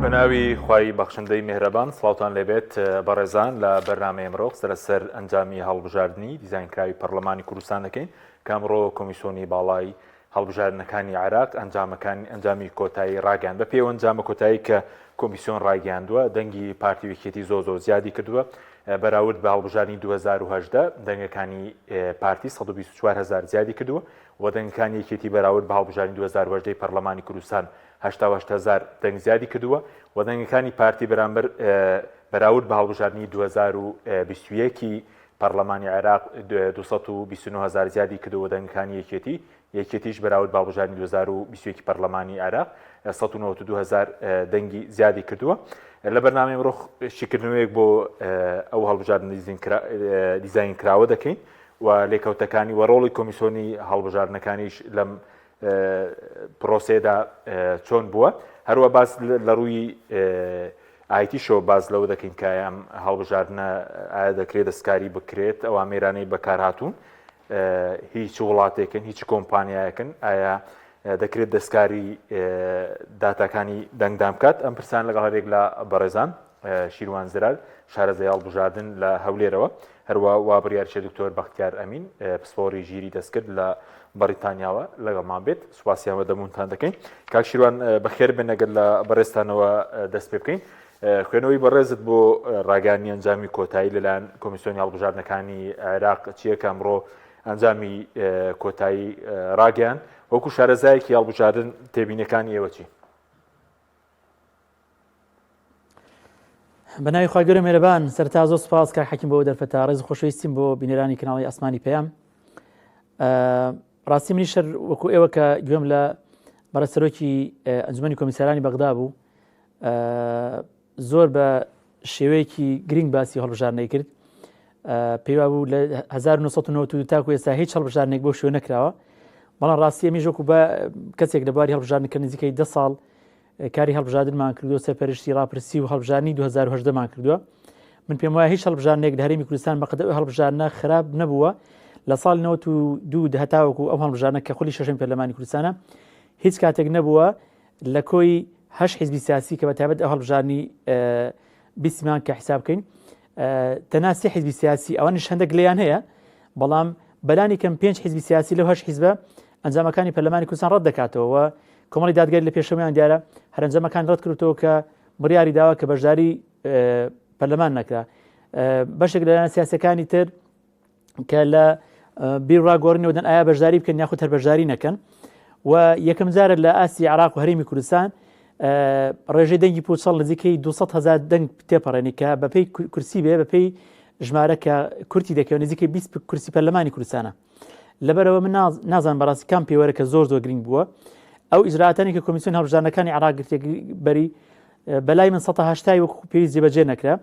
بەناوی خوای بەخشندەی مێهرەبان سڵاوتان لێبێت بەڕێزان لە بەرنامەی ئەمڕۆ قسە لەسەر ئەنجامی هەڵبژاردنی دیزاینکراوی پەرلەمانی کوردستان دەکەین کە ئەمڕۆ کۆمیسۆنی باڵای هەڵبژاردنەکانی عێراق ئەنجامەکانی ئەنجامی کۆتایی ڕاگەیاند. بە پێی ئەو ئەنجامە کۆتایی کە کۆمیسیۆن ڕایگەیاندووە، دەنگی پارتی و یەکێتی زۆر زۆر زیادی کردووە. بەراورد بە هەڵبژاردنی 2018 دەنگەکانی پارتی 124 هەزار زیادی کردووە و دەنگەکانی یەکێتی بەراورد بە هەڵبژاردنی 2018 پەرلەمانی کوردستان 88 هەزار دەنگ زیادی کردووە و دەنگەکانی پارتی بەرامبەر بەراورد بە هەڵبژاردنی 2021 پەڕلەمانی عێراق 229 هەزار زیادی کردووە دەنگەکانی یەکێتی، یەکێتیش بەراورد بە هەڵبژاردنی 2021 پەڕلەمانی عێراق 192 هەزار دەنگی زیادی کردووە. لە بەرنامەی ئەمڕۆ شیکردنەوەیەک بۆ ئەو هەڵبژاردنە دیزاین کراوە دەکەین و لێکەوتەکانی و ڕۆڵی کۆمیسۆنی هەڵبژاردنەکانیش لەم پرۆسەیەدا چۆن بووە. هەروە باس لە ڕووی ئایتیشەوە باس لەوە دەکەین کە ئەم هەڵبژاردنە ئایا دەکرێت دەستکاری بکرێت ئەو ئامێرانەی بەکارهاتوون هیچ وڵاتێکن هیچ کۆمپانیایەکن ئایا دەکرێت دەستکاری داتاکانی دەنگدان بکات ئەم پرسان لەگەڵ هەرێک لە بەڕێزان شیروان زرار شارەزای هەڵبژاردن لە هەولێرەوە هەروە وا بڕیارشە دکتۆر بەختیار ئەمین پسپۆری ژیری دەستکرد لە بەڕیتانیاوە لەگەڵمان بێت سوپاسی ئامادەبوونتان دەکەین کاک شیروان بەخێر بێن ئەگەر لە بەڕێزتانەوە دەست پێ بکەین خوێنەوەی بەڕێزت بۆ ڕاگەیاندنی ئەنجامی کۆتایی لەلایەن کۆمیسیۆنی هەڵبژاردنەکانی عێراق چییە کە ئەمڕۆ ئەنجامی کۆتایی ڕاگەیان وەکو شارەزایەکی هەڵبژاردن تێبینەکانی ئێوە چی؟ بە ناوی خوای گەورە مێرەبان سەرتا زۆر سپاس کاک حەکیم بۆ دەرفەتە ڕێز خۆشەویستیم بۆ بینەرانی کەناڵی ئاسمانی پەیام ڕاستی منی شەر وەکو ئێوە کە گوێم لە بەڕێز سەرۆکی ئەنجومەنی کۆمیسارانی بەغدا بوو زۆر بە شێوەیەکی گرنگ باسی هەڵبژاردنەی کرد پێیوا بوو لە 1992 تاکو ئێستا هیچ هەڵبژاردنێک بۆ شوێ نەکراوە بەڵام ڕاستی ئەمیش وەکو بە کەسێک لە بواری هەڵبژاردن کە نزیکەی ده ساڵ کاری هەڵبژاردنمان کردووە سەرپەرشتی ڕاپرسی و هەڵبژاردنی 2018 مان کردووە من پێم وایە هیچ هەڵبژاردنێک لە هەرێمی کوردستان بەقەدە ئەو هەڵبژاردنە خراپ نەبووە لە ساڵی 92 هەتاوەکو ئەو هەڵبژاردنە کە خولی شەشەمی پەرلەمانی کوردستانە هیچ کاتێک نەبووە لە کۆی هەش حیزبی سیاسی کە بە تایبەت ئەو هەڵبژاردنی بیستمان کە حیساب بکەین تەنها سێ حیزبی سیاسی ئەوانیش هەندێک لێیان هەیە بەڵام بەلانی کەم پێنج حیزبی سیاسی لەو هەش حیزبە ئەنجامەکانی پەرلەمانی کوردستان ڕەت دەکاتەوە و کۆمەڵی دادگەری لە پێشەوەیان دیارە هەر ئەنجامەکان ڕەت کردەوە کە بڕیاری داوە کە بەشداری پەرلەمان نەکرا بەشێک لە لایەنە سیاسەکانی تر کە لە بیر ڕاگۆڕینەوە دەن ئایا بەشداری بکەن یاخود هەر بەشداری نەکەن و یەکەم جارە لە ئاستی عراق و هەرێمی کوردستان ڕێژەی دەنگی پوچەڵ نزیکەی 200 هزار دەنگ تێپەڕێنی کە بەپێی کورسی بێ بەپێی ژمارە کە کورتی دەکەوێت نزیکەی 20 کورسی پەرلەمانی کوردستانە لەبەرەوە من نازانم بەڕاستی کام پێوەرە کە زۆر زۆر گرنگ بووە ئەو ئیجراتانی کە کۆمیسیۆن هەڵبژاردنەکانی عراق گرتێک بەری بەلای من 1970 وەکو پێویست جێبەجێ نەکرا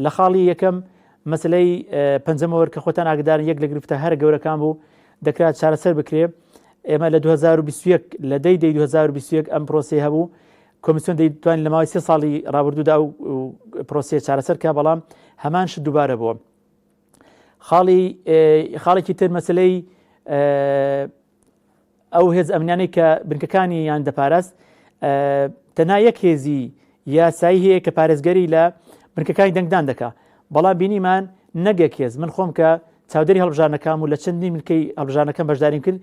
لە خاڵی یەکەم مەسلەی پەنجەمەوەر کە خۆتان ئاگدارن یەک لە گرفتە هەرە گەورەکان بوو دەکرا چارەسەر بکرێ ئێمە لە 2021 لە دەی دەی 2021 ئەم پرۆسی هەبوو کۆمیسیۆن دەیتوانین لە ماوەی سێ ساڵی ڕابردوودا ئەو پرۆسیە چارەسەر کە بەڵام هەمان شت دووبارە بووە خاڵی خاڵێکی تر مەسلەی ئەو هێز ئەمنیانەی کە بنکەکانی یان دەپاراست تەنها یەک هێزی یاسایی هەیە کە پارێزگەری لە بنکەکانی دەنگدان دەکا بەڵام بینیمان نەگەک هێز من خۆم کە چاودێری هەڵبژاردنەکان و لە چەندین بنکەی هەڵبژاردنەکەم بەشداریم کرد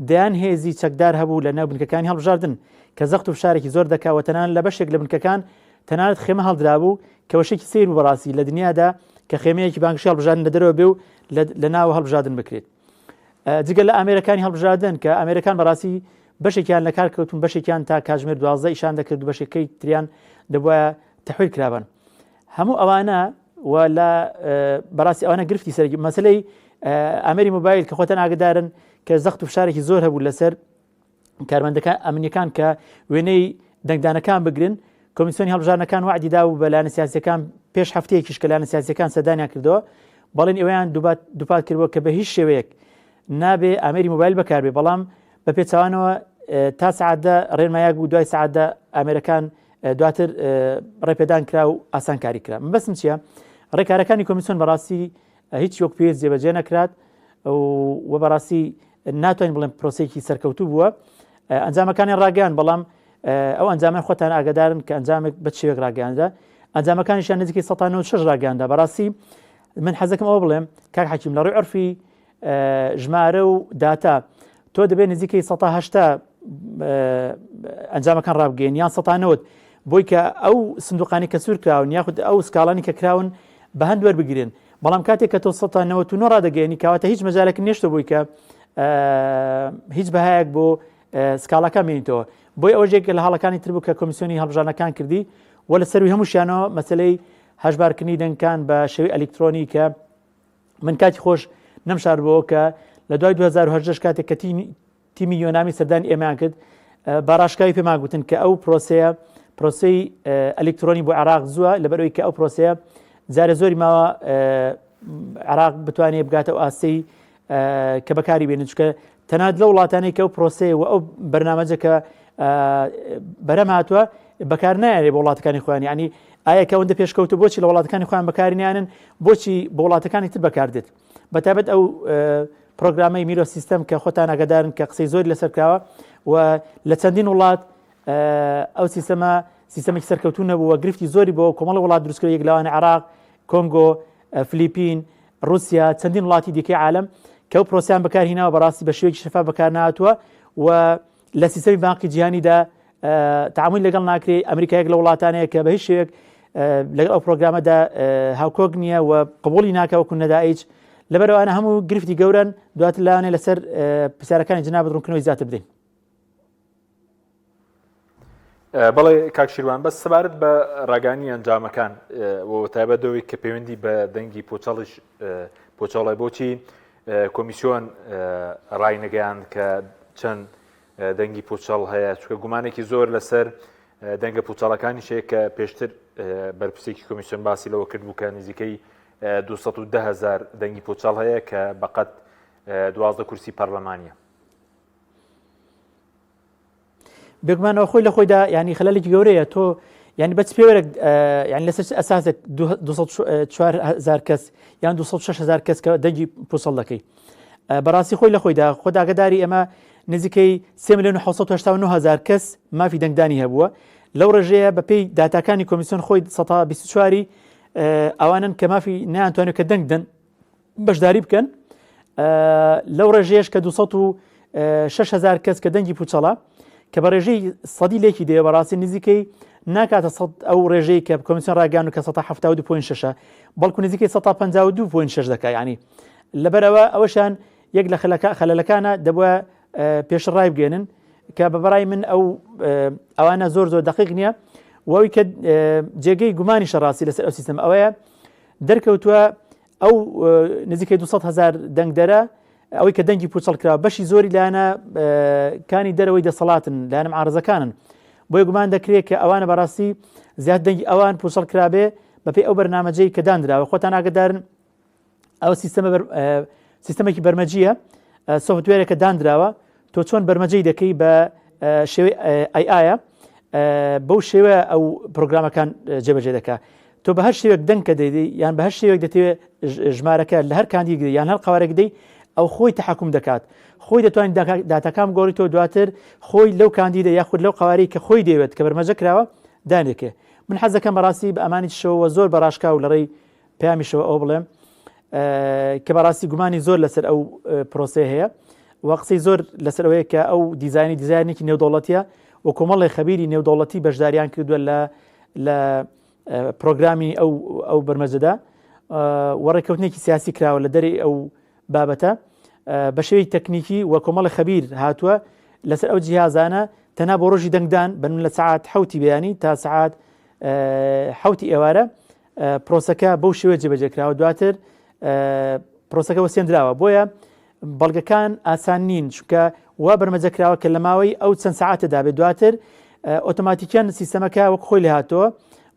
دەیان هێزی چەکدار هەبوو لە ناو بنکەکانی هەڵبژاردن کە زەخت و فشارێکی زۆر دەکا و تەنانەت لە بەشێک لە بنکەکان تەنانەت خێمە هەڵدرابوو کە وشێکی سەیر بوو بەڕاستی لە دنیادا کە خێمەیەکی بانگشی هەڵبژاردن لە دەرەوە بێ و لە ناوە هەڵبژاردن بکرێت جگە لە ئامێرەکانی هەڵبژاردن کە ئامێرەکان بەڕاستی بەشێکیان لە کار کەوتون بەشێکیان تا کاتژمێر 12 ئیشان دەکرد و بەشێکەی تریان دەبواە تەحویل کرابن هەموو ئەوانە و لە بەڕاستی ئەوانە گرفتی سەرەکی مەسلەی ئامێری مۆبایل کە خۆتان ئاگدارن کە زەخت و فشارێکی زۆر هەبوو لەسەر کارمەندەکان ئەمنیەکان کە وێنەی دەنگدانەکان بگرن کۆمیسیۆنی هەڵبژاردنەکان وعدی دا و بە لایەنە سیاسیەکان پێش هەفتەیەکیش کە لایەنە سیاسیەکان سەردانیان کردەوە بەڵێن ئەویان دووپات کردەوە کە بە هیچ شێوەیەک نابێ ئامێری مۆبایل بەکاربێ بەڵام بە پێچوانەوە تا سعادە ڕێنمایەک بوو دوای سعادە ئامێرەکان دواتر ڕێپێدان کرا و ئاسانکاری کرا مەبەستم چییە ڕێکارەکانی کۆمیسیۆن بەڕاستی هیچ وەک پێویست جێبەجێ نەکرات و بەڕاستی ناتوانین بڵێن پرۆسێکی سەرکەوتوو بووە ئەنجامەکانی ڕاگەیان بەڵام ئەو ئەنجامە خۆتان ئاگادارن کە ئەنجامێک بە شێوێک ڕاگەیاندرا ئەنجامەکانیشیان نزیکەی 196 ڕاگەیاندا. بەڕاستی من حەزەکەم ئەوە بڵێم کاک حەکیم لە ڕووی عرفی ژمارە و داتا تۆ دەبێت نزیکەی 180 ئەنجامەکان ڕابگەین یان 190 بۆی کە ئەو سندوقانی کە سوور کراون یاخود ئەو سکاڵانی کە کراون بە هەند وەربگرن بەڵام کاتێک کە تۆ 199 ڕادەگەێنی کەواتە هیچ مەجالێک نێشتە بووی کە هیچ بەهایەک بۆ سکاڵاکان بینیتەوە بۆی ئەوەش یەکێک لە هەڵەکانی تر بوو کە کۆمیسیۆنی هەڵبژاردنەکان کردی و لە سەروی هەمووشیانەوە مەسلەی هەژمارکردنی دەنگکان بە شێوەی ئەلیکترۆنی کە من کاتی خۆش نەمشاربەوە کە لە دوای 2010 کاتێک کە تیمی یۆنامی سەردانی ئێمەیان کرد بە ڕاشکاوی پێمان گوتن کە ئەو پرۆسەیە پرۆسەی ئەلیکترۆنی بۆ عێراق زووە لەبەرەوەی کە ئەو پرۆسەیە جارێ زۆری ماوە عێراق بتوانێت بگاتە ئەو ئاستەی کە بەکاری بێنن چونکە تەنات لەو وڵاتانەی کە ئەو پرۆسەیە و ئەو بەرنامەجە کە بەرەم هاتووە بەکار نایەنێ بۆ وڵاتەکانی خۆیان ینی ئایا کە ئەوەندە پێشکەوتو بۆچی لە وڵاتەکانی خۆیان بەکارینیانن بۆچی بۆ وڵاتەکانی تر بەکاردێت بەتابەت ئەو پرۆگرامەی میرۆ سیستەم کە خۆتان ئاگادارن کە قسەی زۆری لەسەر کراوە و لە چەندین وڵات ئەو سیستەمە سیستەمێکی سەرکەوتو نەبووە گرفتی زۆری بۆ کۆمەڵی وڵات دروستکرد یەک لەوانە عراق کۆنگۆ فلیپین ڕوسیا، چەندین وڵاتی دیکەی عالەم کە ئەو پرۆسەیان بەکار هیناوە بەڕاستی بە شێوەیەکی شەفاف بەکار نەهاتووە و لە سیستەمی بانقی جیهانیدا تەعامولی لەگەڵ ناکرێ. ئەمریکا یەک لە وڵاتانەیە کە بە هیچ شێوەیەک لەگەڵ ئەو پرۆگرامەدا هاوکۆک نییە و قبوڵی ناکە وەکو نەدائیج. لەبەرئەوانە هەموو گرفتی گەورەن، دواتر لەوانەیە لەسەر پرسیارەکانی جەنابت ڕوونکردنەوەی زیاتر بدەین. بەڵێ کاک شیروان بەس سەبارەت بە ڕاگانی ئەنجامەکان و تایبەت دەوەی کە پەیوەندی بە دەنگی پۆچەڵیش پۆچەڵی بۆچی کۆمیسیۆن ڕای نەگەیان کە چەند دەنگی پوچەڵ هەیە چکە گومانێکی زۆر لەسەر دەنگە پوچەڵەکانی شەیە کە پێشتر بەرپرسێکی کۆمیسیۆن باسی لەوە کرد بوو کە نزیکەی 210 هزار دەنگی پوچەڵ هەیە کە بەقەت 12 کورسی پەرلەمانیە. بێگومان ئەوە خۆی لە خۆیدا ینی خەلەلێکی گەورەیە تۆ یعنی بە چ پێوەرێک یعنی لەسەر چ ئەساسێک 204 هزار کەس یان 206 هزار کەس کە دەنگی پوسڵ دەکەی بەڕاستی خۆی لە خۆیدا خۆداگەداری ئێمە نزیکەی 3 میلیۆن و 789 هزار کەس مافی دەنگدانی هەبووە لەو ڕێژەیە بەپێی داتاکانی کۆمیسیۆن خۆی 24 ئەوانن کە مافی نیانتوانێت کە دەنگ دەن بەشداری بکەن لەو ڕێژەیەش کە 206 هزار کەس کە دەنگی پوچەڵە کە بە ڕێژەی سەدی لێکی دێ بەڕاستی نزیکەی ناکاتە سەد ئەو ڕێژەی کە کۆمیسیۆن ڕاگەیان کە 172.6 بەڵکو نزیکەی 152.6 دەکا ینی لەبەرەوە ئەوەشان یەک لە خەلەکە خەلەلەکانە دەبووە پێش ڕای بگەێنن کە بە بەڕای من ئەو ئەوانە زۆر زۆر دقیق نییە وەوی کە جێگەی گومانی شەڕاستی لەسەر ئەو سیستم ئەوەیە دەرکەوتووە ئەو نزیکەی 200 هزار دەنگدەرە ئەوەی کە دەنگی پوچەڵ کرا بەشی زۆری لایەنە کانی دەرەوەی دەسەڵاتن لایەنە عارزەکانن بۆیە گومان دەکرێت کە ئەوانە بەڕاستی زیاد دەنگی ئەوان پوچەڵ کرابێ بەپێی ئەو بەرنامەجەی کە دانراوە خۆتان ئاگدارن ئەو سیستەمە سیستەمێکی بەرمەجیە سۆفتوێرێکە دانراوە تۆ چۆن بەرمەجەی دەکەی بە شێوەی ئای ئایا بەو شێوە ئەو پرۆگرامەکان جێبەجێ دەکا تۆ بە هەر شێوێک دەنگ کە دەیدەی یان بە هەر شێوێک دەتەوێت ژمارەکە لە هەر کاندید یان هەر قوارێک دەی ئەو خۆی تحکم دەکات خۆی دەتوانین داتاکان گۆڕی تۆ دواتر خۆی لەو کاندیدە یاخود لەو قوارەی کە خۆی دەیەوێت کە بەرمەجە کراوە دانێکێ من حەزەکەم بەڕاستی بە ئەمانی شەوە زۆر بەڕاشکاو لە ڕێی پەیامیشەوە ئەوە بڵێم کە بەڕاستی گومانی زۆر لەسەر ئەو پرۆسەیە هەیە و قسەی زۆر لەسەر ئەوەیە کە ئەو دیزایانی دیزایانێکی نێودەوڵەتیە و کۆمەڵی خەبیری نێودەوڵەتی بەشداریان کردووە لە لە پرۆگرامی ئەو ئەو بەرمەجەدا و ڕێککەوتنێکی سیاسی کراوە لە دەری ئەو بابەتە بە شێوەی تەکنیکی و کۆمەڵی خەبیر هاتووە لەسەر ئەو جیهازانە تەنها بۆ ڕۆژی دەنگدان بن لە سعات حوتی بەیانی تا سعات حوتی ئێوارە پرۆسەکە بەو شێوە جێبەجێ کراوە دواتر پرۆسەکە وەسێندراوە بۆیە بەڵگەکان ئاسان نین چونکە وا بەرمەجە کراوە کە لە ماوەی ئەو چەند سەعاتەدا بێت دواتر ئۆتۆماتیکیان سیستەمەکە وەک خۆی لێهاتەوە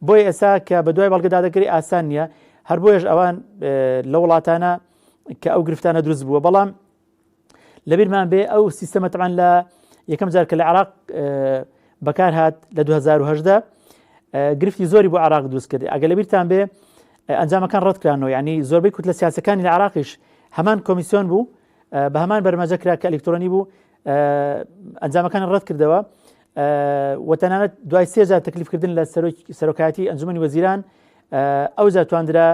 بۆیە ئێستا کە بە دوای بەڵگەدا دەگەری ئاسان نییە هەر بۆیەش ئەوان لە وڵاتانە کە ئەو گرفتانە دروست بووە بەڵام لەبیرمان بێ ئەو سیستەمە تەبعەن لە یەکەم جار کە لە عراق بەکار هات لە 2010 گرفتی زۆری بۆ عراق دروست کرد ئەگەر لەبیرتان بێ ئەنجامەکان ڕەتکرانەوە یعنی زۆربەی کوتلە سیاسەکانی لە عراقیش هەمان کۆمیسیۆن بوو بە هەمان بەرمەجە کرا کە ئەلکترۆنی بوو ئەنجامەکان ڕەت کردەوە. و تەنانەت دوای سێجار تەکلیفکردن لە سەرۆکایەتی ئەنجومەنی وەزیران ئەوجا تواندرا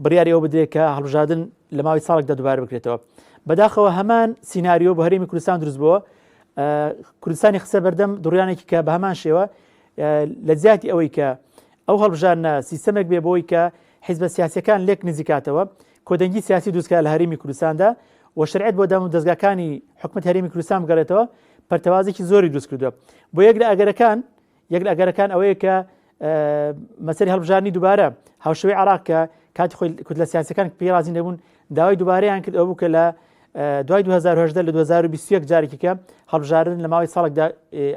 بڕیاری ئەوە بدرێت کە هەڵبژاردن لە ماوەی ساڵێکدا دووبارە بکرێتەوە. بەداخەوە هەمان سیناریۆ بۆ هەرێمی کوردستان دروست بووە، کوردستانی خستە بەردەم دوڕیانێکی کە بە هەمان شێوە لە جیاتی ئەوەی کە ئەو هەڵبژاردنە سیستەمێک بێ بۆی کە حیزبە سیاسەکان لێک نزیکاتەوە کۆدەنگی سیاسی دروستکە لە هەرێمی کوردستاندا و شەرعیەت بۆ دام و دەزگاکانی حکومەت هەرێمی کوردستان بگەڕێتەوە پەرتەوازێکی زۆری دروست کردووە بۆ یەک لە ئەگەرەکان یەک لە ئەگەرەکان ئەوەیە کە مەسەری هەڵبژاردنی دووبارە هاوشێوەی عراق کە کاتی خۆی کوتلە سیاسەکان پێی ڕازی نەبوون داوای دووبارەیان کرد ئەو بوو کە لە دوای 2010 لە 2021 جارێکی کە هەڵبژاردن لە ماوەی ساڵێکدا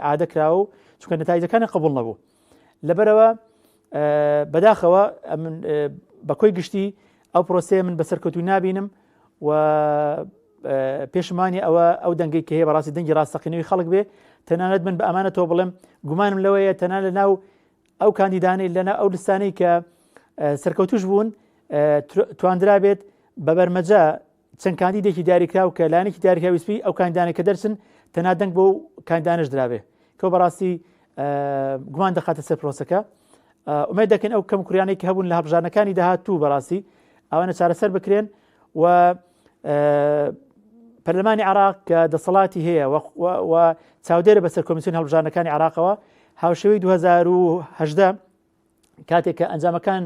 ئادە کراوە و چونکە نەتایجەکانی قبول نەبوو لەبەرەوە بەداخەوە من بە کۆی گشتی ئەو پرۆسەیە من بەسەرکەوتوو نابینم و پێشمانی ئەوە ئەو دەنگەی کە هەیە بەڕاستی دەنگی ڕاستەقینەوەی خەڵک بێ تەنانەت من بە ئەمانەتەوە بڵێم گومانم لەوەیە تەنان لە ناو ئەو کاندیدانەی لەنا ئەو لستانەی کە سەرکەوتوش بوون تواندرا بێت بە بەرمەجە چەند کاندیدێکی دیاریکراو کە لایەنێکی دیاریکراوی سپی ئەو کاندیدانە کە دەرچن تەنها دەنگ بۆ کاندیدانەش درابێ کە بەڕاستی گومان دەخاتە سەر پرۆسەکە ئومێد دەکەین ئەو کەم کوریانەی کە هەبوون لە هەڵبژاردنەکانی داهاتوو بەڕاستی ئەوانە چارەسەر بکرێن و پەرلەمانی عراق کە دەسەڵاتی هەیە و چاودێرە بەسەر کۆمیسیۆن هەڵبژاردنەکانی عراقەوە هاوشێوەی 2010 کاتێک کە ئەنجامەکان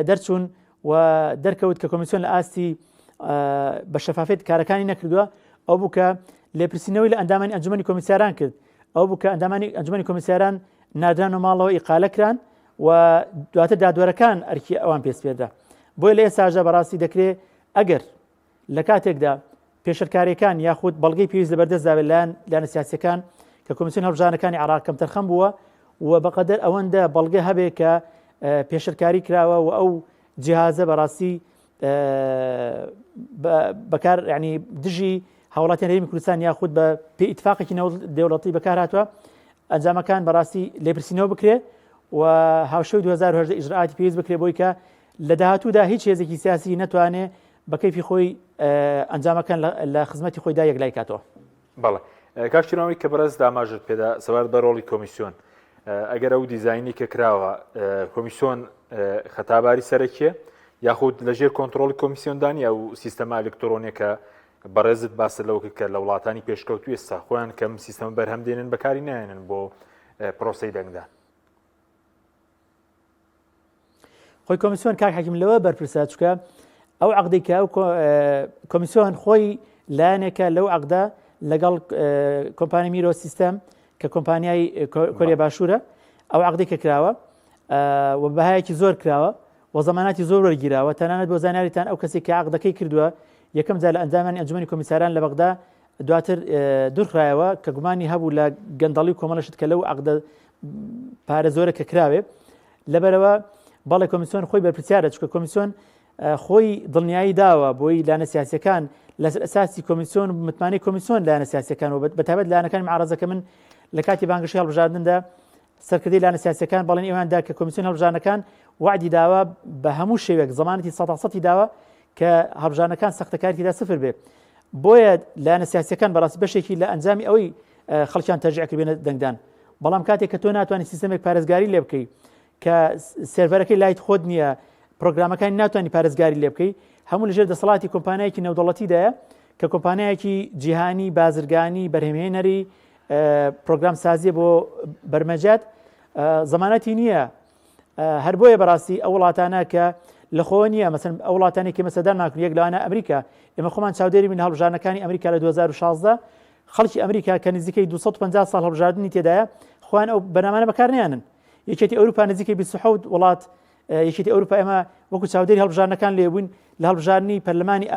دەرچوون و دەرکەوت کە کۆمیسیۆن لە ئاستی بە شەفافێت کارەکانی نەکردووە ئەو بوو کە لێپرسینەوەی لە ئەندامانی ئەنجومەنی کۆمیسیاران کرد ئەو بوو کە ئەندامانی ئەنجومەنی کۆمیسیاران نادران و ماڵەوە ئیقالە کران و دواتر دادوەرەکان ئەرکی ئەوان پێسپێردرا بۆیە لە ئێستاشدا بەڕاستی دەکرێت ئەگەر لە کاتێکدا پێشلکاریەکان یاخود بەڵگەی پێویست لەبەردەستدا بێت لایەن لایەنە سیاسیەکان کە کۆمیسیۆن هەڵبژاردنەکانی عێراق کەمتەرخەم بووە و بەقەدەر ئەوەندە بەڵگە هەبێ کە پێشلکاری کراوە و ئەو جیهازە بەڕاستی بەکار ینی دژی هاوڵاتیان هەرێمی کوردستان یاخود بە پێ ئیتفاقێکی دەوڵەتی بەکار هاتووە ئەنجامەکان بەڕاستی لێپرسینەوە بکرێ و هاوشێوەی 2010 ئیجرائاتی پێویست بکرێ بۆی کە لە داهاتوودا هیچ هێزێکی سیاسی نەتوانێ بە کەیفی خۆی ئەنجامەکان لە خزمەتی خۆیدا یەکلای کاتەوە. بەڵێ کاک شیران کە بەڕێز ئاماژەت پێدا سەبارەت بە ڕۆڵی کۆمیسیۆن ئەگەر ئەو دیزاینی کە کراوە کۆمیسیۆن خەتاباری سەرەکیە یاخود لەژێر کۆنتترۆلی کۆمیسیۆندانی ئەو سیستەما ئەلکترۆنیەکە بەڕێزت باست لەوە کرد کە لە وڵاتانی پێشکەوتوو ئێستا خۆیان کەم سیستەمە بەرهەم دێنن بەکاری نایەنن بۆ پرۆسەی دەنگدان. خۆی کۆمیسیۆن کاک حەکیم لەوە بەرپرسە چکە ئەو عقدی کە ئەو کۆمیسیۆن خۆی لایەنێکە لەو عقدە لەگەڵ کۆمپانی میرۆ سیستەم کە کۆمپانیای کۆریە باشوورە ئەو عقدی کە کراوە و بەهایەکی زۆر کراوە و زەماناتی زۆر وەرگیراوە، تەنانەت بۆ زانیاریتان ئەو کەسەی کە عەقدەکەی کردووە یەکەم جار لە ئەندامانی ئەنجومەنی کۆمیساران لە بەغدا دواتر دوورخرایەوە کە گومانی هەبوو لە گەندەڵی و کۆمەڵە شت کە لەو عەقدە پارە زۆرە کە کراوێ لەبەرەوە بەڵێ کۆمیسیۆن خۆی بەرپرسیارە چونکە کۆمیسیۆن خۆی دڵنیایی داوە بۆی لایەنە سیاسەکان لەسەر ئەساسی کۆمیسیۆن متمانەی کۆمیسیۆن لایەنە سیاسەکان و بەتابەت لایەنەکانی معارەزەکە من لە کاتی بانگەشەی هەڵبژاردندا سەرکردەی لایەنە سیاسیەکان بەڵێنی ئەویان دا کە کۆمیسیۆن هەڵبژاردنەکان وەعدی داوە بە هەموو شێوەیەک زەمانەتی سەدا سەتی داوە کە هەڵبژاردنەکان سەختەکاری تێدا سفر بێ بۆیە لایەنە سیاسیەکان بەڕاستی بەشێکی لە ئەنجامی ئەوەی خەڵکیان تەرجیع کرد بێنە دەنگدان بەڵام کاتێک کە تۆ ناتوانانی سیستەمێک پارێزگاری لێ بکەی کە سێرڤەرەکەی لایت خۆت نییە پرۆگرامەکانی ناتوانانی پارێزگاری لێ بکەی هەموو لەژێر دەسەڵاتی کۆمپانیایەکی نێودەوڵەتیدایە کە کۆمپانیایەکی جیهانی بازرگانی بەرهەمهێنەری پرۆگرام سازیە بۆ بەرمەجات زەمانەتی نییە هەر بۆیە بەڕاستی ئەو وڵاتانە کە لەخۆ نییە مەسن ئەو وڵاتانی کە مەسەدان ناکرێت یەک لەوانە ئەمریکا ئێمە خۆمان چاودێری من هەڵبژاردنەکانی ئەمریکا لە 2016 خەڵکی ئەمریکا کە نزیکەی 250 ساڵ هەڵبژاردننی تێدایە خۆیان ئەو بەنامانە بەکارنیانن یەکێتی ئەوروپا نزیکەی 27 وڵات یەکێتی ئەوروپا ئێمە وەکو چاودێری هەڵبژاردنەکان لێبووین لە هەڵبژاردننی پەرلەمانی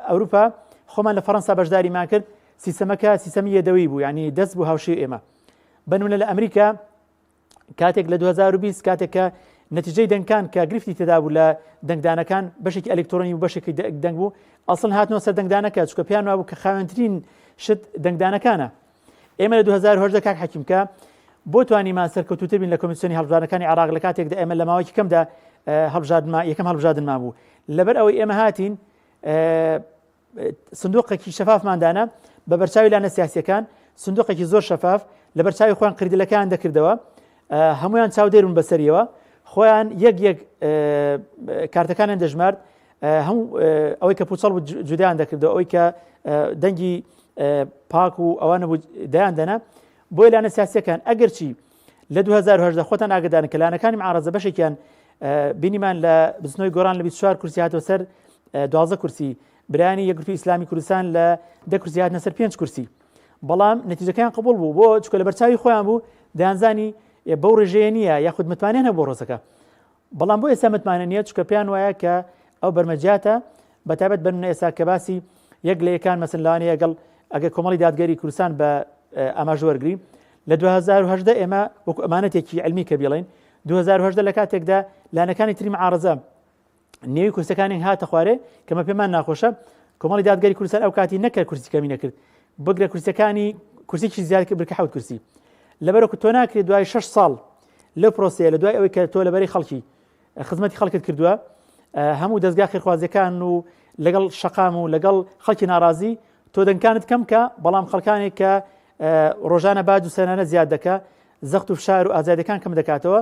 ئەوروپا خۆمان لە فەڕەنسا بەشداریمان کرد سیستەمەکە سیستەمی یەدەوی بوو ینی دەست بوو هاوشێ ئێمە بنمونە لە ئەمریکا کاتێک لە 2020 کاتێک کە نەتیجەی دەنگکان کە گرفتی تێدا بوو لە دەنگدانەکان بەشێکی ئەلکترۆنی و بەشێکی دەنگ بوو ئەسڵ هاتنەوە سەر دەنگدانەکە چکە پێیان وابوو کە خاوێنترین شت دەنگدانەکانە ئێمە لە 2010 کاک حەکیم کە بۆ توانیمان سەرکەوتوتر بین لە کۆمیسیۆنی هەڵبژاردنەکانی عێراق لە کاتێکدا ئێمە لە ماوەیەکی کەمدا هەڵبژاردنما یەکەم هەڵبژاردنمان بوو لەبەر ئەوەی ئێمە هاتین سندوقێکی شەفافمان دانا بە بەرچاوی لایەنە سیاسیەکان سندوقێکی زۆر شەفاف لەبەر چاوی خۆیان قردلەکەیان دەکردەوە هەمویان چاودێرون بەسەریەوە خۆیان یەک یەک کارتەکانیان دەژمارد هەموو ئەوەی کە پوچەڵ بوو جودایان دەکردەوە ئەوەی کە دەنگی پاک و ئەوانە بوو دایان دەنا بۆیە لایەنە سیاسیەکان ئەگەرچی لە 2010 خۆتان ئاگدارن کە لایەنەکانی معارەزە بەشێکیان بینیمان لە بزنەوەی گۆران لە 24 کورسی هاتەوە سەر 12 کورسی برایانی یەکگرتووی ئیسلامی کوردستان لە دە کورسی هاتنە سەر پێنج کورسی بەڵام نەتیجەکەیان قبول بوو بۆ چکە لە بەرچاوی خۆیان بوو دەیانزانی بەو ڕێژەیە نییە یاخود متمانەیان هەبوو ڕۆزەکە بەڵام بۆ ئێستا متمانە نییە چکە پێیان وایە کە ئەو بەرمەجاتە بەتابەت بەنمونە ئێستا کە باسی یەک لە یەکان مەسن لەوانەیە گەڵ ئەگەر کۆمەڵی دادگەری کوردستان بە ئاماژە وەرگری لە 2010 ئێمە وەکو ئەمانەتێکی علمی کە بیڵین 2010 لە کاتێکدا لانەکانی تری معارزە نێوی کورسەکانی هاتە خوارێ کەمە پێمان ناخۆشە کۆمەڵی دادگەری کوردستان ئەو کاتی نەکرد کورسی کەمی نەکرد بگرە کورسەکانی کورسێکی زیاد کرد برکە حوت کورسی لەبەرەکو تۆ ناکرێت دوای 6 ساڵ لەو پرۆسەیە لە دوای ئەوەی کە تۆ لەبەری خەڵکی خزمەتی خەڵکت کردووە هەموو دەستگا خێرخوازیەکان و لەگەڵ شەقام و لەگەڵ خەڵکی ناڕازی تۆ دەنگکانت کەم کە بەڵام خەڵکانێک کە ڕۆژانە باج و سەرانە زیاد دەکە زەخت و فشار و ئازادەکان کەم دەکاتەوە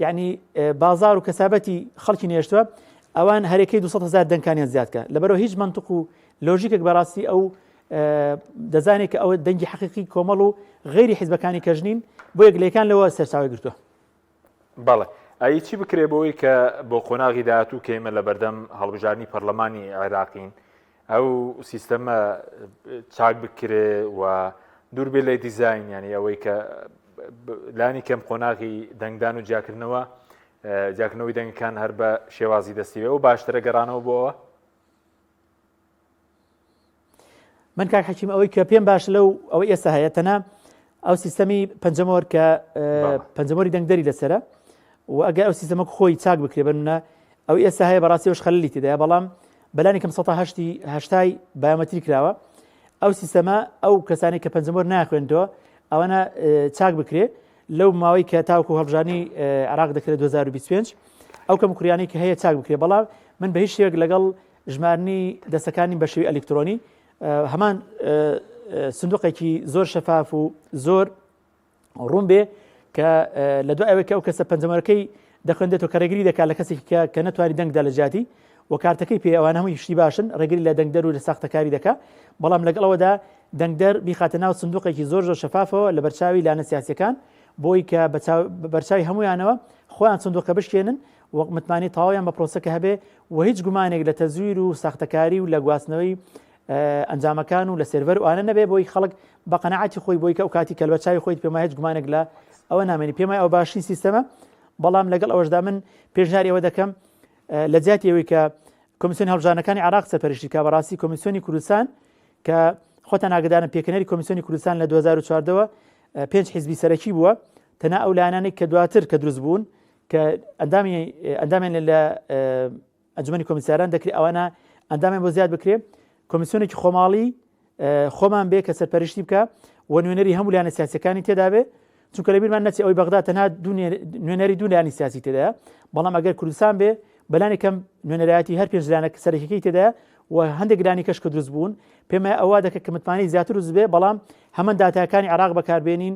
یعنی بازار و کەسابەتی خەڵکی نێشتوە ئەوان هەرەکەی 200 هزار دەنگکانیان زیادکە لەبەرەوە هیچ منطق و لۆژیکێک بەڕاستی ئەو دەزانێت کە ئەوە دەنگی حەقیقی کۆمەڵ و غەیری حیزبەکانی کەژنین بۆ یەکلەکان لەوە سەرچاوی گرتووە. بەڵێ ئەی چی بکرێ بۆی کە بۆ قۆناغی داهاتوو کە ئێمە لە بەردەم هەڵبژاردنی پەرلەمانی عێراقین ئەو سیستەمە چاک بکرێ و دوور بێ لە دیزین ینی ئەوەی کە لانی کەم قۆناغی دەنگدان و جیاکردنەوە جیاکردنەوەی دەنگەکان هەر بە شێوازی دەستیوێ و باشترە گەڕانەوە بۆەوە من کاک حەکیم ئەوەی کە پێم باش لەو ئەوەی ئێستا هەیە تەنها ئەو سیستەمی پەنجەمۆر کە پەنجەمۆری دەنگدەری لەسرە و ئەگەر ئەو سیستەمە خۆی چاک بکرێ بنە ئەو ئێستا هەیە بەڕاستیەوەش خەللی تێدایە بەڵام بەلانی کەم 1970 بایۆمەتری کراوە ئەو سیستەمە ئەو کەسانی کە پەنجەمۆر ناخوێندەوە ئەوانە چاک بکرێ لەو ماوەی کە تاوکو هەڵبژانی عراق دەکرێت 2025 ئەو کەم کوریانی کە هەیە چاک بکرێ بەڵام من بە هیچ شێوەیەک لەگەڵ ژماردنی دەستەکانی بە شێوەی ئەلیکترۆنی هەمان سندوقێکی زۆر شەفاف و زۆر ڕوون بێ کە لە دوای ئەوەی کە ئەو کەسە پەنجەمەرەکەی دەخوێندێتەوە کە ڕێگری دەکات لە کەسێکی کە کە نەتوانی دەنگدا لە جیاتی و کارتەکەی پێ ئەوان هەمووی شتی باشن ڕێگری لە دەنگدەر و لە ساختەکاری دەکا بەڵام لەگەڵەوەدا دەنگدەر بیخاتە ناو سندوقێکی زۆر زۆر شەفافەوە لە بەرچاوی لانە سیاسەکان بۆی کە بەرچاوی هەمویانەوە خۆیان سندوقە بشکێنن وەک متمانەی تەواویان بە پرۆسەکە هەبێ و هیچ گومانێک لە تەزویر و ساختەکاری و لە گواستنەوەی ئەنجامەکان و لە سێرڤەر وانە نەبێ بۆی خەڵک بە قەنەعاتی خۆی بۆی کە ئەو کاتی کەلبە چاوی خۆیت پێما هیچ گومانێک لە ئەوە نامێنی پێمای ئەو باشترین سیستەمە بەڵام لەگەڵ ئەوەشدا من پێشنیاری ئەوە دەکەم لە جیاتی ئەوەی کە کۆمیسیۆنی هەڵبژاردنەکانی عراق سەرپەرشتی کە بەڕاستی کۆمیسیۆنی کوردستان کە خۆتان ئاگدارن پێکەنەری کۆمیسیۆنی کوردستان لە 2014ەوە پێنج حیزبی سەرەکی بووە تەنها ئەو لایەنانەی کە دواتر کە دروست بوون کە ئەندامی ئەندامیان لە ئەنجومەنی کۆمیساران دەکرێت ئەوانە ئەندامیان بۆ زیاد بکرێ کۆمیسیۆنێکی خۆماڵی خۆمان بێ کە سەرپەرشتی بکە و نوێنەری هەموو لایەنە سیاسەکانی تێدا بێ چونکە لەبیرمان نەچێ ئەوی بەغدا تەنها نوێنەری دوو لایەنی سیاسی تێدایە بەڵام ئەگەر کوردستان بێ بەلانی کەم نوێنەرایەتی هەر پێنج لایەنە سەرەکیەکەی تێدایە و هەندێک لانی کەش کە دروست بوون پێمە ئەوە دەکە کە متمانەی زیاتر دروست بێ بەڵام هەمان داتاکانی عراق بەکاربێنین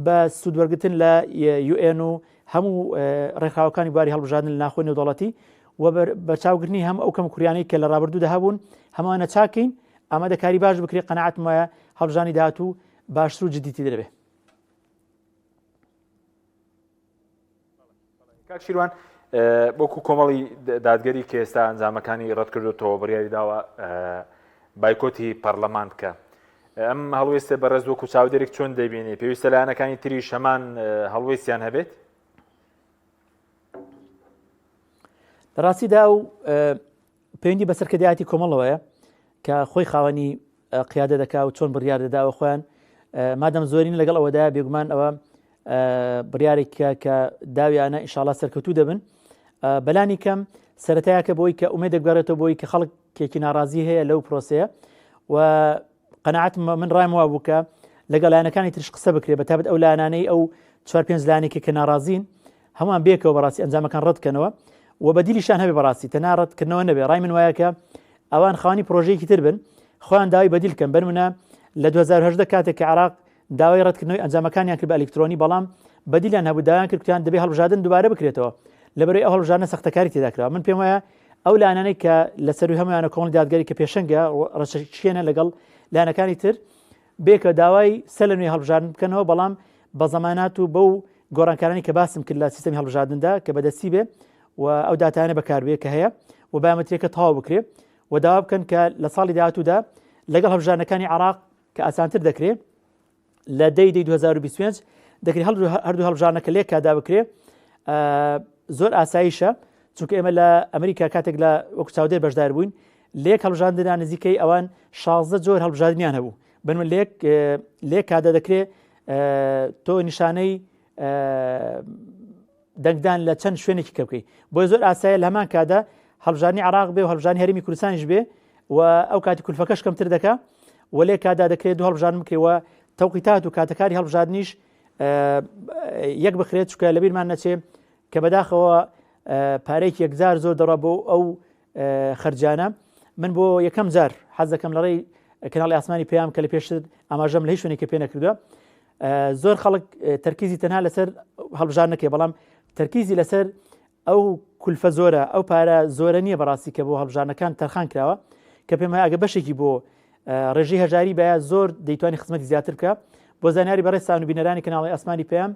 بە سوودوەرگرتن لە یوئێن و هەموو ڕێکخراوەکانی بواری هەڵبژاردن لە ناخۆی نێودەوڵەتی و بەرچاوگرتنی هەم ئەو کەموکوڕیانەی کە لە ڕابردوودا هەبوون هەمووانە چاکین ئامادەکاری باش بکرێت قەناعەتم وایە هەڵبژانی داهاتوو باشتر و جددیتر دەبێت. کاک شیروان وەکو کۆمەڵی دادگەری کە ئێستا ئەنجامەکانی ڕەتکردوتەوە بڕیاری داوە بایکۆتی پەرلەمان بکە ئەم هەڵوێستە بەڕێز وەکو چاودێرێک چۆن دەبینی پێویستە لایەنەکانی تریش هەمان هەڵوێستیان هەبێت لە ڕاستیدا و پەیوەندی بە سەرکردایەتی کۆمەڵەوەیە کە خۆی خاوەنی قیادە دەکا و چۆن بڕیار دەدا و خۆیان مادەم زۆرین لەگەڵ ئەوەدا بێگومان ئەوە بڕیارێک کە داویانە ئیشاڵا سەرکەوتوو دەبن بەلانی کەم سەتایەکە بۆی کە ئومێ دەگەڕێتەوە بۆی کە خەڵک کێکی ناڕازی هەیە لەو پرۆسەیە و قەناعەت من ڕایم وا بوو کە لەگەڵ لایەنەکانی ترش قسە بکرێ بە تابەت ئەو لایەنانەی ئەو چوار پێنج لایەنێکی کە ناڕازین هەمووان بێکەوە بەڕاستی ئەنجامەکان ڕەتکەنەوە و بەدیلیشان هەبێ بەڕاستی تەنا ڕەتکردنەوە نەبێ ڕای من وایە کە ئەوان خاوەنی پرۆژەیەکی تر بن خۆیان داوای بەدیل کەن بەرمونە لە 2010 کاتێک کە عراق داوای ڕەتکردنەوەی ئەنجامەکانیان کرد بە ئەلیکترۆنی بەڵام بەدیلیان هەبوو داوایان کرد کوتیان دەبێ هەڵبژاردن دووبارە بکرێتەوە لەبەرەی ئەو هەڵبژاردنە سەختەکاری تێدا کراوە من پێم وایە ئەو لایەنانەی کە لە سەروی هەموویانە کۆمەڵی دادگەری کە پێشەنگە ڕەچەکشێنە لەگەڵ لایەنەکانی تر بێکە داوای سەر لە نوێ هەڵبژاردن بکەنەوە بەڵام بە زەمانات و بەو گۆڕانکارانی کە باسم کرد لە سیستەمی هەڵبژاردندا کە بەدەستی بێ و ئەو داتانە بەکاربێ کە هەیە و بایۆمەتریەکە تەواو بکرێ و داوا بکەن کە لە ساڵی داهاتوودا لەگەڵ هەڵبژاردنەکانی عراق کە ئاسانتر دەکرێ لە دەی دەی 2025 دەکرێت هەردوو هەڵبژاردنەکە لێک کادا بکرێ زۆر ئاساییشە چونکە ئێمە لە ئەمریکا کاتێک لە وەکو چاودێر بەشدار بووین لێک هەڵبژاردندا نزیکەی ئەوان 16 جۆر هەڵبژاردنیان هەبوو بنمە لێک لێک کادا دەکرێت تۆ نیشانەی دەنگدان لە چەند شوێنێکی کە بکەی بۆیە زۆر ئاسایە لە هەمان کادا هەڵبژاردنی عراق بێ و هەڵبژاردنی هەرێمی کوردستانیش بێ و ئەو کاتی کولفەکەش کەمتر دەکا و لێ کادا دەکرێت دوو هەڵبژاردن بکرێ و تەوقیتات و کاتەکاری هەڵبژاردنیش یەک بخرێت چکە لەبیرمان نەچێ کە بەداخەوە پارێکی یەکجار زۆر دەڕە بۆ ئەو خەرجانە من بۆ یەکەم جار حەز دەکەم لە ڕێی کەناڵی ئاسمانی پەیام کە لە پێشتر ئاماژەم لە هیچ شوێنێکی پێ نەکردووە زۆر خەڵک تەرکیزی تەنها لەسەر هەڵبژاردنەکەی بەڵام تەرکیزی لەسەر ئەو کولفە زۆرە ئەو پارە زۆرە نییە بەڕاستی کە بۆ هەڵبژاردنەکان تەرخان کراوە کە پێم ئەگە بەشێکی بۆ ڕێژەی هەژاری باە زۆر دەیتوانی خزمەتی زیاتر بکە بۆ زانیاری بەڕێزتان و بینەرانی کەناڵی ئاسمانی پەیام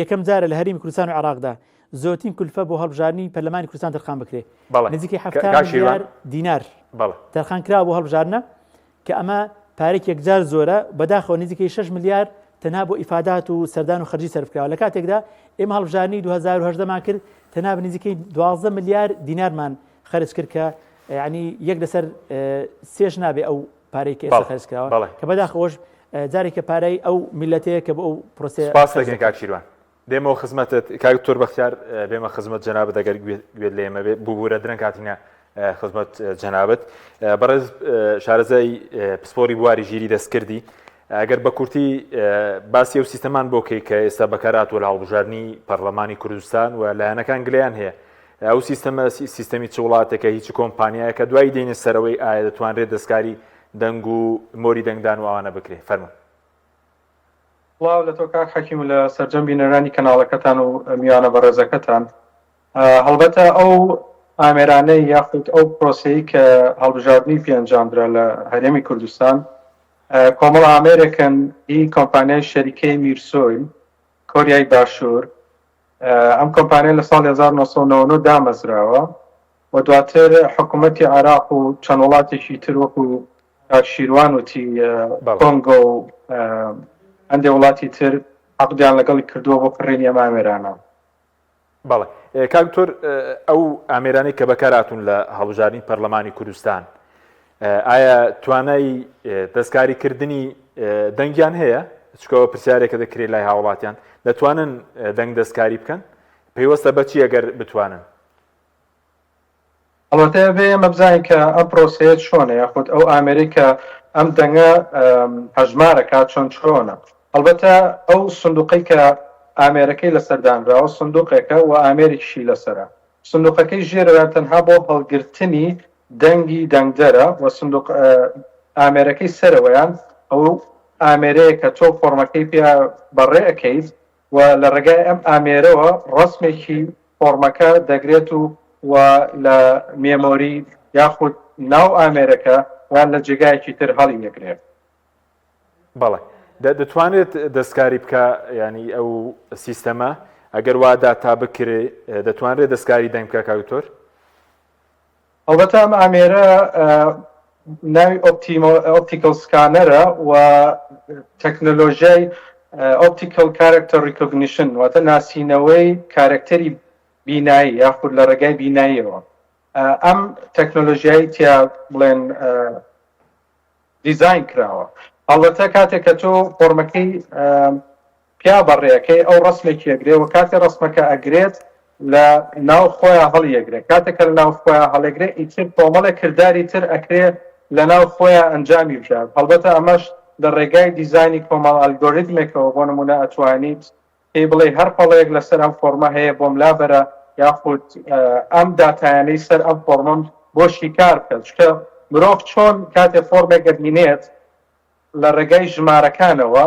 یەکەم جارە لە هەرێمی کوردستان و عێراقدا زۆرترین کولفە بۆ هەڵبژاردنی پەرلەمانی کوردستان تەرخان بکرێ نزیکەی 70 ملیار دینار تەرخان کرا بۆ هەڵبژاردنە کە ئەمە پارێکی یەکجار زۆرە، بەداخەوە نزیکەی شەش ملیار تەنها بۆ ئیفادات و سەردان و خەرجی سەرف کراوە، لە کاتێکدا ئێمە هەڵبژاردنی 2018 مان کرد تەنها بە نزیکەی 12 ملیار دینارمان خەرج کرد کە یعنی یەک لەسەر سێش نابێ ئەو پارەی کە ئێستا خەرج کراوە کە بەداخەوەش جارێکە پارەی ئەو میلەتەیە کە بۆ ئەو پرۆسەیە سپاس دەکەین کاک شیروان. دێمەوە خزمەتت کاک دکتۆر بەختیار بێمە خزمەت جەنابت ئەگەر گوێت لێ ئێمە بێ ببورە درەنگ هاتینە خزمەت جەنابت بەڕێز شارەزای پسپۆری بواری ژیری دەستکردی ئەگەر بە کورتی باسی ئەو سیستەمان بۆ کەی کە ئێستا بەکارهاتووە لە هەڵبژاردنی پەرلەمانی کوردستان و لایەنەکان گلیان هەیە ئەو سیستەمە سیستەمی چ وڵاتێکە هیچ کۆمپانیایەکە دوای دێنە سەرەوەی ئایا دەتوانرێت دەستکاری دەنگ و مۆری دەنگدان و ئەوانە بکرێ فەرموو سڵاو لە تۆ کاک حەکیم و لە سەرجەم بینەرانی کەناڵەکەتان و میوانە بەڕێزەکەتان. هەڵبەتە ئەو ئامێرانەی یاخود ئەو پرۆسەی کە هەڵبژاردنی پێ ئەنجامدرا لە هەرێمی کوردستان کۆمەڵ ئامێرێکن هی کۆمپانیای شەریکەی میرسۆیل کۆریای باشوور. ئەم کۆمپانیا لە ساڵی 1999 دامەزراوە و دواتر حکوومەتی عێراق و چەند وڵاتێکی تر وەکو کاک شیروان وتی کۆنگۆ و هەندێ وڵاتی تر عەقدیان لەگەڵی کردووە بۆ کڕینی ئەم ئامێرانە. بەڵێ کاک دکتۆر ئەو ئامێرانەی کە بەکار هاتوون لە هەڵبژاردنی پەرلەمانی کوردستان ئایا توانای دەستکاری کردنی دەنگیان هەیە؟ چکەوە پرسیارێکە دەکرێت لای هاوڵاتیان دەتوانن دەنگ دەستکاری بکەن پەیوەستە بەچی ئەگەر بتوانن؟ هەڵبەتە ئەبێ ئێمە بزانین کە ئەم پرۆسەیە چۆنە یاخود ئەو ئامێرەی کە ئەم دەنگە هەژمار ئەکات چۆن چۆنە. هەڵبەتە ئەو سندوقەی کە ئامێرەکەی لەسەر دانراوە سندوقێکە و ئامێرێکیشی لەسەرە. سندوقەکەی ژێرەوەیان تەنها بۆ هەڵگرتنی دەنگی دەنگدەرە و سندوق ئامێرەکەی سەرەوەیان ئەو ئامێرەیە کە تۆ فۆڕمەکەی پێ بەڕێ ئەکەیت و لە ڕێگای ئەم ئامێرەوە ڕەسمێکی فۆڕمەکە دەگرێت و و لە memory یاخود ناو ئامێرەکە یان لە جێگایەکی تر هەڵی ئەگرێت. بەڵێ دەتوانرێت دەستکاری بکا یانی ئەو سیستەمە ئەگەر وا داتا بکرێ دەتوانرێت دەستکاری دەنگ بکا کاک دکتۆر؟ ئەڵبەتە ئەم ئامێرە ناوی optical scanner ە و تەکنەلۆژیای optical character recognition واتە ناسینەوەی کارەکتەری بینایی یاخود لە ڕێگای بیناییەوە ئەم تەکنەلۆژیای تیا بڵێن دیزاین کراوە هەڵبەتە کاتێک کە تۆ فۆرمەکەی پیا بەڕێ ئەکەی ئەو ڕەسمێکی ئەگرێ و کاتێ ڕەسمەکە ئەگرێت لە ناو خۆیا هەڵی ئەگرێ کاتێک کە لە ناو خۆیا هەڵێگرێ ئیتر کۆمەڵێک کرداری تر ئەکرێ لە ناو خۆیا ئەنجامی بدات هەڵبەتە ئەمەش لە ڕێگای دیزاینی کۆمەڵ ئەلگۆریتمێکەوە بۆ نمونە ئەتوانیت پێی بڵێی هەر پەڵەیەک لەسەر ئەم فۆرمە هەیە بۆم لابەرە یاخود ئەم داتایانەی سەر ئەم فۆرمەم بۆ شیکار بکە چونکە مرۆڤ چۆن کاتێ فۆرمێک ئەبینێت لە ڕێگای ژمارەکانەوە.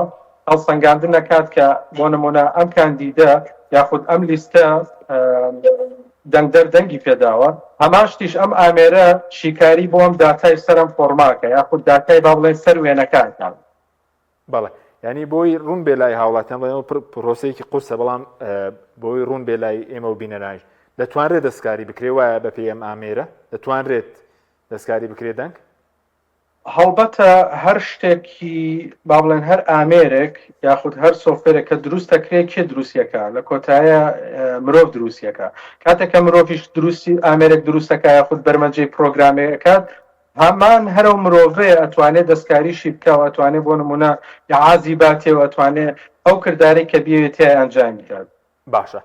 هەڵسەنگاندن ئەکات کە بۆ نمونە ئەم کاندیدە یاخود ئەم لیستە دەنگدەر دەنگی پێداوە، هەمان شتیش ئەم ئامێرە شیکاری بۆ ئەم داتای سەر ئەم فۆڕمە ئەکا یاخود داتای با بڵێین سەر وێنەکە ئەکات. بەڵێ یانی بۆی ڕوون بێ لای هاوڵاتیان بڵێن ئەوە پرۆسەیەکی قورسە بەڵام بۆی ڕوون بێ لای ئێمە و بینەرانیش دەتوانرێت دەستکاری بکرێ وایە بە پێی ئەم ئامێرە دەتوانرێت دەستکاری بکرێ دەنگ؟ هەڵبەتە هەر شتێکی با بڵێن هەر ئامێرێک یاخود هەر سۆفتوێرێک کە دروست دەکرێ کێ دروستیەکە لە کۆتایە مرۆڤ دروستیەکە کاتێک کە مرۆڤیش دروستی ئامێرێک دروستەکە یاخود بەرمەجەی پرۆگرامێکات هەمان هەر ئەو مرۆڤەیە ئەتوانێ دەستکاریشی بکا و ئەتوانێ بۆ نموونە ئیعازی باتێ و ئەتوانێ ئەو کردارەی کە بیەوێ تیای ئەنجامی بدات. باشە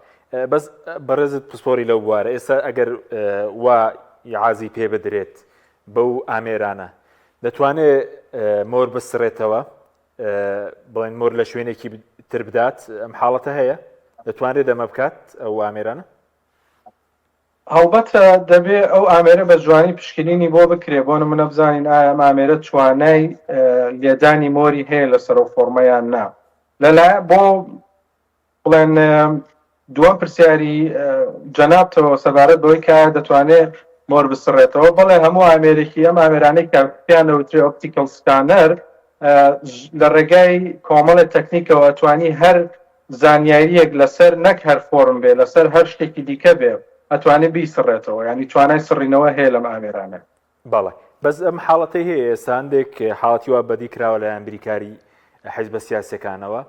بەس بەڕێزت پسپۆری لەو بوارە ئێستا ئەگەر وا ئیعازی پێ بدرێت بەو ئامێرانە دەتوانێ مۆر بسڕێتەوە بڵێن مۆر لە شوێنێکی تر بدات ئەم حاڵەتە هەیە دەتوانرێت دەمە بکات ئەو ئامێرانە؟ هەڵبەتە دەبێ ئەو ئامێرە بە جوانی پشکنینی بۆ بکرێ، بۆ نمونە بزانین ئایا ئەم ئامێرە توانای لێدانی مۆری هەیە لەسەر ئەو فۆڕمە یان نا. لەلایە بۆ بڵێن دووەم پرسیاری جەنابتەوە سەبارەت بەوەی کە ئایا دەتوانێ مۆر بسڕێتەوە، بەڵێ هەموو ئامێرێکی ئەم ئامێرانەی کە پێیان دەوترێ optical scanner لە ڕێگای کۆمەڵێ تەکنیکەوە ئەتوانی هەر زانیارییەک لەسەر نەک هەر فۆرم بێ لەسەر هەر شتێکی دیکە بێ ئەتوانێ بیسڕێتەوە یانی توانای سڕینەوە هەیە لەم ئامێرانە. بەڵێ بەس ئەم حاڵەتەی هەیە ئێستا هەندێک حاڵەتی وا بەدی کراوە لایەن بریکاری حیزبە سیاسەکانەوە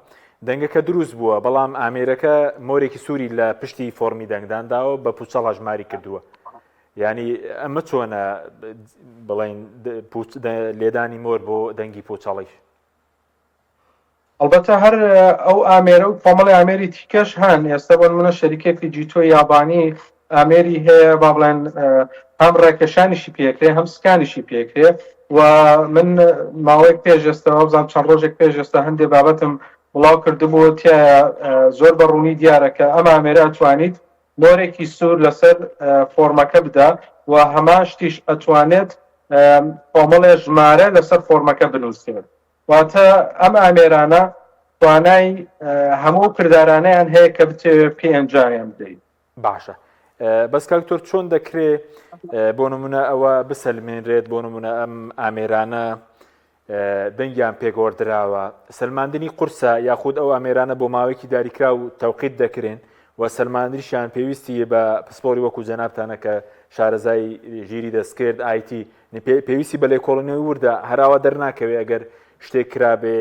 دەنگەکە دروست بووە بەڵام ئامێرەکە مۆرێکی سووری لە پشتی فۆرمی دەنگدان داوە بە پوچەڵ هەژماری کردووە ینی ئەمە چۆنە بڵین لێدانی مۆر بۆ دەنگی پوچەڵیش ئەڵبەتە هەر ئەو ئامێرە و کۆمەڵی ئامێری تیکەش هەن ئێستا بۆ نمونە شەریکەی فیجیتۆی یابانی ئامێری هەیە با بڵێن هەم ڕێکێشانیشی پێکرێ هەم سکانیشی پێکرێ و من ماوەیەک پێش ئێستاوە بزانام چەند ڕۆژێک پێش ئێستا هەندێ بابەتم بڵاو کردبوو تایە زۆر بە ڕوونی دیارە کە ئەم ئامێرە ئەتوانیت مۆرێکی سوور لەسەر فۆرمەکە بدا و هەمان شتیش ئەتوانێت کۆمەڵێ ژمارە لەسەر فۆرمەکە بنووسێت واتە ئەم ئامێرانە توانای هەموو ئەو کردارانەیان هەیە کە بتەوێت پێی ئەنجامیان بدەیت. باشە بەس کاک دکتۆر چۆن دەکرێ بۆ نمونە ئەوە بسەلمێنرێت بۆ نمونە ئەم ئامێرانە دەنگیان پێگۆڕدراوە سەلماندنی قورسە یاخود ئەو ئامێرانە بۆ ماوەیەکی دیاریکراو تەوقیت دەکرێن و سەلماندنیشیان پێویستی بە پسپۆری وەکو جەنابتانە کە شارەزای ژیری دەستکرد IT پێویستی بە لێکۆڵینەوەی وردە هەراوە دەرناکەوێ ئەگەر شتێک کرابێ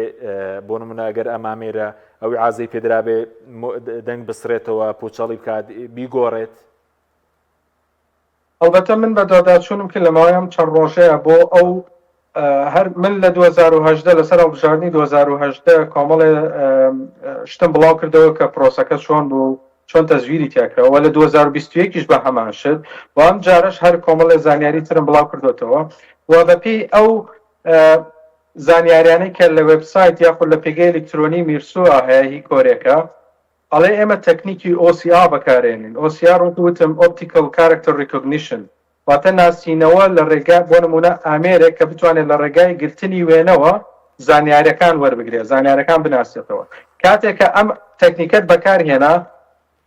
بۆ نمونە ئەگەر ئەم ئامێرە ئەوی عازەی پێدرابێ دەنگ بسرێتەوە پوچەڵی بکات بیگۆڕێت. هەڵبەتە من بەدواداچوونم کرد لە ماوەی ئەم چەند ڕۆژەیە بۆ ئەو هەر من لە 2018 لەسەر هەڵبژاردنی 2018 کۆمەڵێ شتم بڵاو کردەوە کە پرۆسەکە چۆن بوو چۆن تەزویری تیا کراوە لە 2021 یش بە هەمان شت و ئەم جارەش هەر کۆمەڵێ زانیاری ترم بڵاو کردوێتەوە و بەپێی ئەو زانیاریانەی کە لە وێبسایت یاخود لە پێگەی ئەلیکترۆنی میرسوە هەیە هی کۆرێکە ئەڵێ ئێمە تەکنیکی OCR بەکارێنین OCR وەکو وتم Optical Character Recognition واتە ناسینەوە لە ڕێگا بۆ نموونە ئامێرێک کە بتوانێت لە ڕێگای گرتنی وێنەوە زانیارەکان وەربگرێت زانیارەکان بناسێتەوە کاتێک کە ئەم تەکنیکەت بەکارهێنا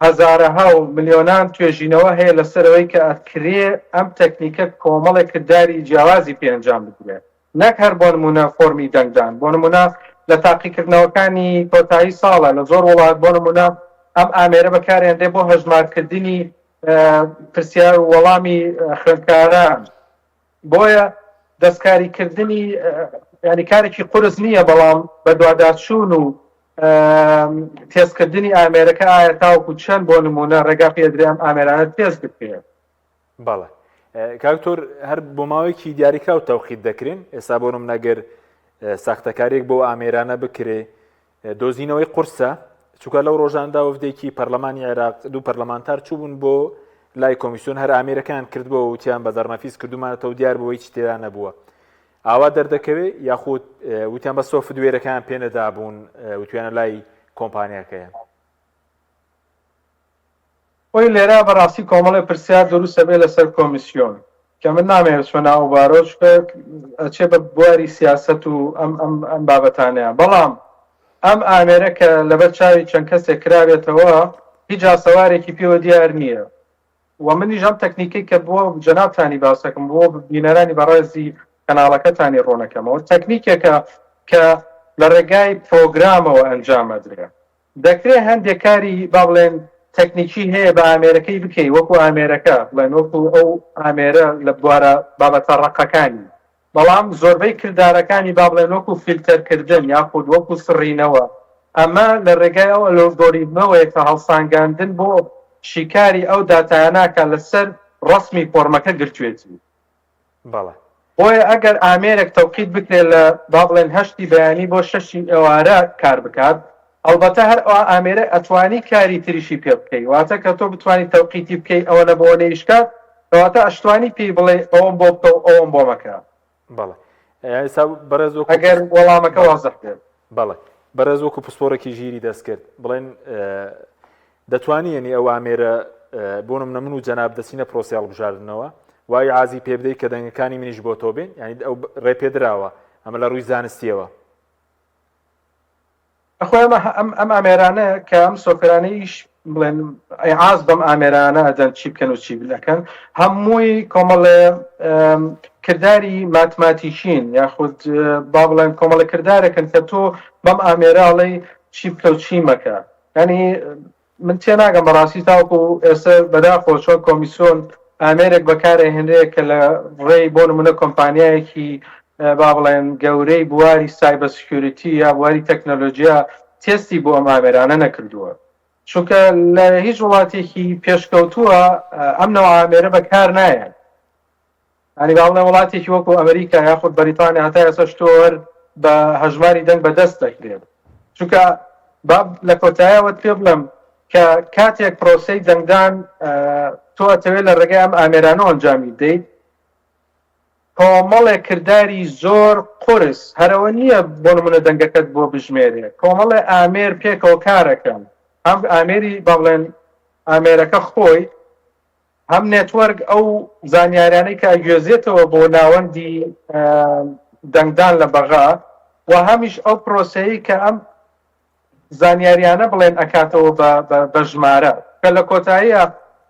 هەزارەها و ملیۆنان توێژینەوە هەیە لەسەرەوەی کە ئەکرێ ئەم تەکنیکە کۆمەڵێک کرداری جیاوازی پێ ئەنجام بدرێت نەک هەر بۆ نموونە فۆرمی دەنگدان، بۆ نموونە لە تاقیکردنەوەکانی کۆتایی ساڵە لە زۆر وڵات بۆ نموونە ئەم ئامێرە بەکارهێنرێ بۆ هەژمارکردنی پرسیار و وەڵامی خوێندکاران بۆیە دەستکاریکردنی ینی کارێکی قورس نییە بەڵام بەدواداچوون و تێستکردنی ئامێرەکە ئایا تاوەکو چەند بۆ نموونە ڕێگا پێدرێ ئەم ئامێرانە تێست بکرێت. بەڵێ کاک دکتۆر هەر بۆ ماوەیەکی دیاریکراو تەوقیت دەکرێن ئێستا بۆ نمونە گەر ساختەکاریەک بۆ ئامێرانە بکرێ دۆزینەوەی قورسە چونکە لەو ڕۆژاندا وەفدێکی پەرلەمانی عێراق دوو پەرلەمانتار چووبوون بۆ لای کۆمیسیۆن هەر ئامێرەکان کردبەوە وتیان بە دەرنەفیس کردومانەتەوە دیار بۆ هیچ تێدا نەبووە ئاوا دەردەکەوێ یاخود وتیان بە سۆفتوێرەکان پێنەدابوون وتویانە لای کۆمپانیاکەیە خۆی لێرە بەڕاستی کۆمەڵێ پرسیار دروست ئەبێ لەسەر کۆمیسیۆن کە من نامەوێ بچمە ناو ئەو بارەوە چونکە ئەچێ بە بواری سیاسەت و ئەم ئەم ئەم بابەتانەیە بەڵام. ئەم ئامێرە کە لەبەر چاوی چەند کەسێک کرابێتەوە هیچ ئاسەوارێکی پێوە دیار نییە و منیش ئەم تەکنیکەی کە بۆ جەنابتانی باسەکەم بۆ بینەرانی بەڕێزی کەناڵەکەتانی ڕوونەکەمەوە تەکنیکێکە کە لە ڕێگای پرۆگرامەوە ئەنجام ئەدرێ. دەکرێ هەندێک کاری با بڵێن تەکنیکی هەیە بە ئامێرەکەی بکەی وەکو ئامێرەکە بڵێن وەکو ئەو ئامێرە لە بوارە بابەتە ڕەقەکانی بەڵام زۆربەی کردارەکانی با بڵێن وەکو فیلتەرکردن یاخود وەکو سڕینەوە ئەمە لە ڕێگای ئەو ئەلۆگۆریتمەوەیە کە هەڵسانگاندن بۆ شیکاری ئەو داتایانە کە لەسەر ڕەسمی فۆرمەکە گرتوێتی. بەڵێ. بۆیە ئەگەر ئامێرێک تەوقیت بکرێت لە با بڵێن هەشتی بەیانی بۆ شەشی ئێوارە کار بکات، ئەڵبەتە هەر ئەو ئامێرە ئەتوانی کاری تریشی پێ بکەی، واتە کە تۆ بتوانی تەوقیتی بکەی ئەوەنە بۆ ئەوەنە ئیش کات، کەواتە ئەشتوانی پێی بڵێی ئەوەم بۆ بکە و ئەوەم بۆ مەکە. بەڵێ. ئێستا بەڕێز وەکو ئەگەر وەڵامەکە وازح بێت. بەڵێ. بەڕێز وەکو پسپۆڕێکی ژیری دەستکرد بڵێن دەتوانی یەنی ئەو ئامێرە بۆ نمونە من و جەناب دەچینە پرۆسەی هەڵبژاردنەوە وای عازی پێ بدەیت کە دەنگەکانی منیش بۆ تۆ بێن یعنی ئەو ڕێپێدراوە ئەمە لە ڕووی زانستیەوە. ئەخۆ ئەمە ئەم ئەم ئامێرانە کە ئەم سۆفرانە ئیش بڵێن ئیعاز بەم ئامێرانە ئەدەن چی بکەن و چی بنەکەن هەمووی کۆمەڵێ کرداری ماتماتیکین یاخود با بڵێن کۆمەڵە کردارێکن کە تۆ بەم ئامێرە ئەڵێی چی بکە و چی مەکە یانی من تێناگەم بەڕاستی تاوەکو ئێستا بەداخەوە چۆن کۆمیسیۆن ئامێرێک بەکارئەهێنرێ کە لە ڕێی بۆ نمونە کۆمپانیایەکی با بڵێن گەورەی بواری cyber security یا بواری تەکنەلۆجیا تێستی بۆ ئەم ئامێرانە نەکردووە چونکە لە هیچ وڵاتێکی پێشکەوتووە ئەم نەوە ئامێرە بەکار نایەن یانی با بڵێم وڵاتێکی وەکو ئەمریکا یاخود بەریتانیا هەتا ئێستاش تۆ هەر بە هەژماری دەنگ بە دەست دەکرێت چونکە با لە کۆتایەوەت پێ بڵێم کە کاتێک پرۆسەی دەنگدان تۆ ئەتەوێت لە ڕێگەی ئەم ئامێرانەوە ئەنجامی بدەیت کۆمەڵێک کرداری زۆر قورس هەرەوە نییە بۆ نمونە دەنگەکەت بۆ بژمێرێ کۆمەڵێ ئامێر پێکەوە کارەکەن هەم ئامێری با بڵێن ئامێرەکە خۆی هەم network ئەو زانیاریانەی کە ئەگوێزێتەوە بۆ ناوەندی دەنگدان لە بەغا و هەمیش ئەو پرۆسەیەی کە ئەم زانیاریانە بڵێن ئەکاتەوە بە ژمارە کە لە کۆتاییە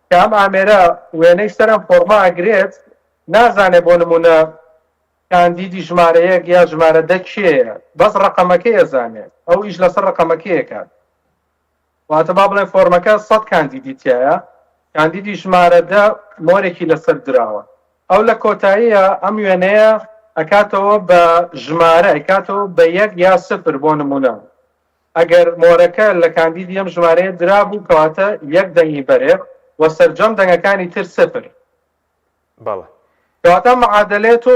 کە ئەم ئامێرە وێنەی سەر ئەم فۆرمە ئەگرێت نازانێت بۆ نمونە کاندیدی ژمارە یەک یا ژمارە دە کێیە بەس ڕەقەمەکەی ئەزانێت ئەو ئیش لەسەر ڕەقەمەکەی ئەکات. واتە با بڵێن فۆرمەکە سەد کاندیدی تیایە، کاندیدی ژمارە دە مۆرێکی لەسەر دراوە، ئەو لە کۆتاییا ئەم وێنەیە ئەکاتەوە بە ژمارە، ئەیکاتەوە بە یەک یا سفر، بۆ نموونە ئەگەر مۆرەکە لە کاندیدی ئەم ژمارەیە درابوو کەواتە یەک دەنگی بەرێ و سەرجەم دەنگەکانی تر سفر. بەڵێ. کەواتە ئەم معادەلەیە تۆ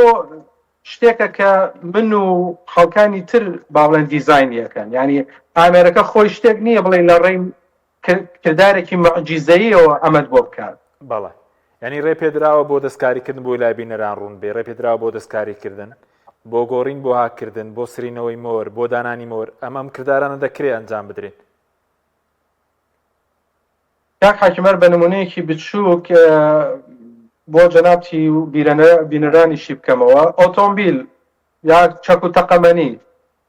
شتێکە کە من و خەڵکانی تر با بڵێن دیزاینی ئەکەن یانی ئامێرەکە خۆی شتێک نییە بڵێ لە ڕێی کردارێکی معجیزەییەوە ئەمەت بۆ بکات. بەڵێ یانی ڕێ پێدراوە بۆ دەستکاریکردن بۆی لای بینەران ڕوون بێ ڕێ پێدراوە بۆ دەستکاریکردن بۆ گۆڕین بۆ هاککردن بۆ سرینەوەی مۆر بۆ دانانی مۆر ئەمە ئەم کردارانە دەکرێ ئەنجام بدرێن. کاک حاکم هەر بە نمونەیەکی بچووک بۆ جەنابتی و بینەرانیشی بکەمەوە، ئۆتۆمبیل یا چەک و تەقەمەنی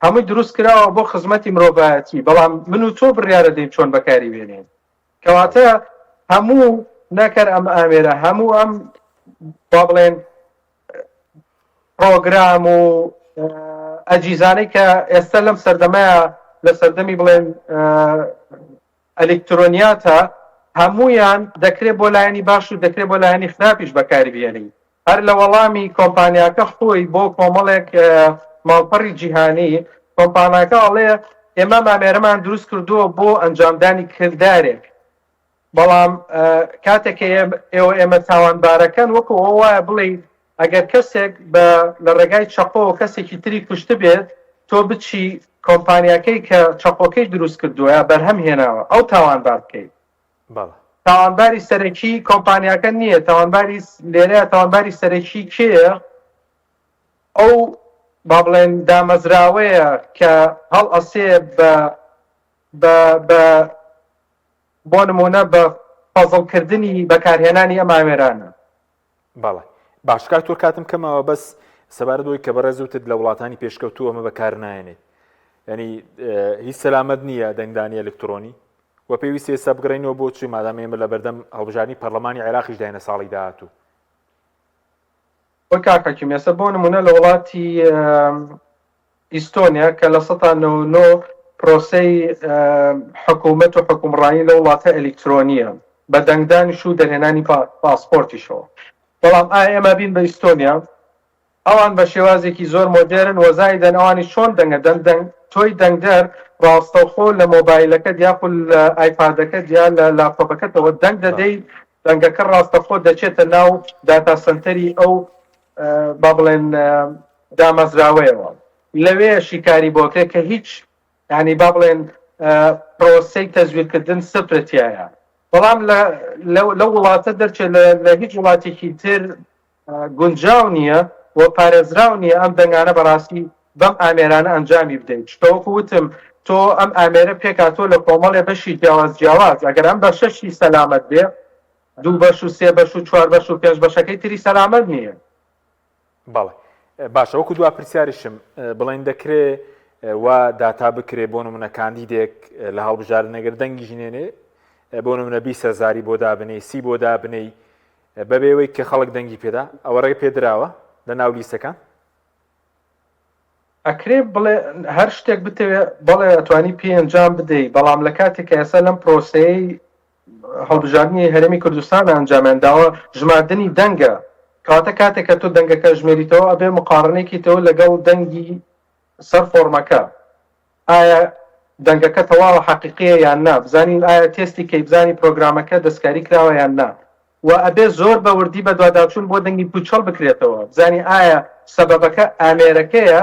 هەمووی دروست کراوە بۆ خزمەتی مرۆڤایەتی، بەڵام من و تۆ بڕیارەدەین چۆن بەکاری بێنین. کەواتە هەموو نەکەر ئەم ئامێرە، هەموو ئەم با بڵێن پرۆگرام و ئەجیزانەی کە ئێستا لەم سەردەمەیە لە سەردەمی بڵێن ئەلیکترۆنیاتە هەموویان دەکرێت بۆ لایەنی باش و دەکرێت بۆ لایەنی خراپیش بەکاری بهێنی هەر لە وەڵامی کۆمپانیاکە خۆی بۆ کۆمەڵێک ماڵپەڕی جیهانی کۆمپاناکە ئەڵێ ئێمە مامێرەمان دروست کردووە بۆ ئەنجامدانی کردارێک بەڵام کاتێک کە ئێوە ئێمە تاوانبارەکەن وەکو ئەوە وایە بڵێی ئەگەر کەسێک بە لە ڕێگای چەقۆوە کەسێکی تری کوشتبێت تۆ بچی کۆمپانیاکەی کە چەقۆکەی دروست کردووە یا بەرهەم هێناوە ئەو تاوانبار بکەیت. بەڵێ. تاوانباری سەرەکی کۆمپانیاکە نییە، تاوانباری لێرەیا تاوانباری سەرەکی کێیە؟ ئەو با بڵێن دامەزراوەیە کە هەڵئەسێ بە بە بە بۆ نموونە بە فەزڵ کردنی بەکارهێنانی ئەم ئامێرانە. بەڵێ باش کاک تۆر کاتم کەمەوە بەس سەبارەت بۆی کە بەڕێز وتت لە وڵاتانی پێشکەوتوو ئەمە بەکار نایەنێت. ینی هیچ سەلامەت نییە دەنگدانی ئەلکترۆنی و پێویستی ئێستا بگەڕێینەوە بۆ چی مادام ئێمە لە بەردەم هەڵبژاردنی پەرلەمانی عێراقیش داینە ساڵی داهاتوو. وەک کاک حەکیم ئێستا بۆ نموونە لە وڵاتی ئیستۆنیا کە 99% پرۆسەی حکوومەت و حکومڕانی لە وڵاتە ئەلیکترۆنیە بە دەنگدانیش و دەرهێنانی پاسپۆرتیشەوە بەڵام ئایا ئێمە بین بە ئیستۆنیا؟ ئەوان بە شێوازێکی زۆر مۆدێرن وە زایدەن ئەوانیش چۆن دەنگەدەن دەنگ تۆی دەنگدەر ڕاستەوخۆ لە مۆبایلەکەت یاخود لە ئایپادەکەت یا لە لاپتۆپەکەتەوە دەنگ دەدەی دەنگەکە ڕاستەخۆ دەچێتە ناو داتا سەنتەری ئەو با بڵێن دامەزراوەیەوە لەوێ شیکاری بۆ کرێ کە هیچ ینی با بڵێن پرۆسەی تەزویرکردن سفرە تایە بەڵام لە لەو وڵاتە دەرچێت لە هیچ وڵاتێکی تر گونجاو نییە و پارێزراو نییە ئەم دەنگانە بەڕاستی بەم ئامێرانە ئەنجامی بدەیت چونکە وەکو وتم تۆ ئەم ئامێرە پێکهاتووە لە کۆمەڵێ بەشی جیاواز جیاواز ئەگەر ئەم بەشەشی سەلامەت بێ دوو بەش و سێ بەش و چوار بەش و پێنج بەشەکەی تری سەلامەت نییە. بەڵێ باشە وەکو دوا پرسیاریشم بڵێن دەکرێ وا داتا بکرێ بۆ نمونە کاندیدێک لە هەڵبژاردن ئەگەر دەنگی ژنێنێ بۆ نمونە 20 هەزاری بۆ دابنێی سی بۆ دابنێی بەبێ ئەوەی کە خەڵک دەنگی پێدا، ئەوە ڕێ پێدراوە لە ناو لیستەکان؟ ئەکرێ بڵێ هەر شتێک بتەوێ بەڵێ ئەتوانی پێی ئەنجام بدەی، بەڵام لە کاتێک کە ئێستا لەم پرۆسەیەی هەڵبژاردنی هەرێمی کوردستان ئەنجامیان داوە ژماردنی دەنگە، کەواتە کاتێک کە تۆ دەنگەکە ئەژمێریتەوە ئەبێ مقاڕنەی لەگەڵ دەنگی سەر فۆڕمەکە. ئایا دەنگەکە تەواوە حەقیقیە یان نا، بزانین ئایا تێستی کەی بزانی پرۆگرامەکە دەستکاری کراوە یان نا، وە ئەبێ زۆر بە وردی بەدواداچوون بۆ دەنگی پوچەڵ بکرێتەوە بزانی ئایا سەبەبەکە ئامێرەکەیە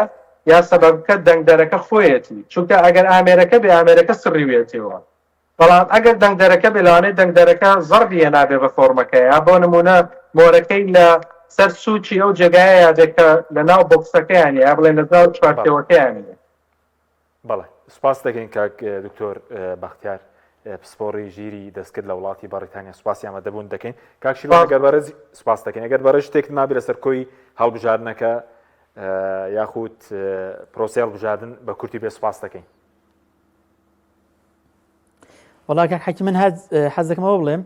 یا سەبەبکە دەنگدەرەکە خۆیەتی، چونکە ئەگەر ئامێرەکە بێ ئامێرەکە سڕیویەتیەوە، بەڵام ئەگەر دەنگدەرەکە بێ لەوانەیە دەنگدەرەکە زەڕبی هێنابێ بە فۆڕمەکەیا، بۆ نموونە مۆرەکەی لە سەر سووچی ئەو جێگایەیا بێ کە لە ناو بۆکسەکەیانە یا بڵێن لە ناو چوارچێوەکەیانە. بەڵێ سوپاس دەکەین کاک دکتۆر بەختیار پسپۆڕی ژیری دەستکرد لە وڵاتی بەڕیتانیا سوپاسی ئامادەبوون دەکەین کاک شیروان ئەگەر بەڕێز سوپاس دەکەین ئەگەر بەڕێز شتێکت مابێ لەسەر کۆی هەڵبژاردنەکە یاخود پرۆسەی هەڵبژاردن بە کورتی بێ سوپاس دەکەین. وەڵا کاک حەکیم من حەز دەکەم ئەوە بڵێم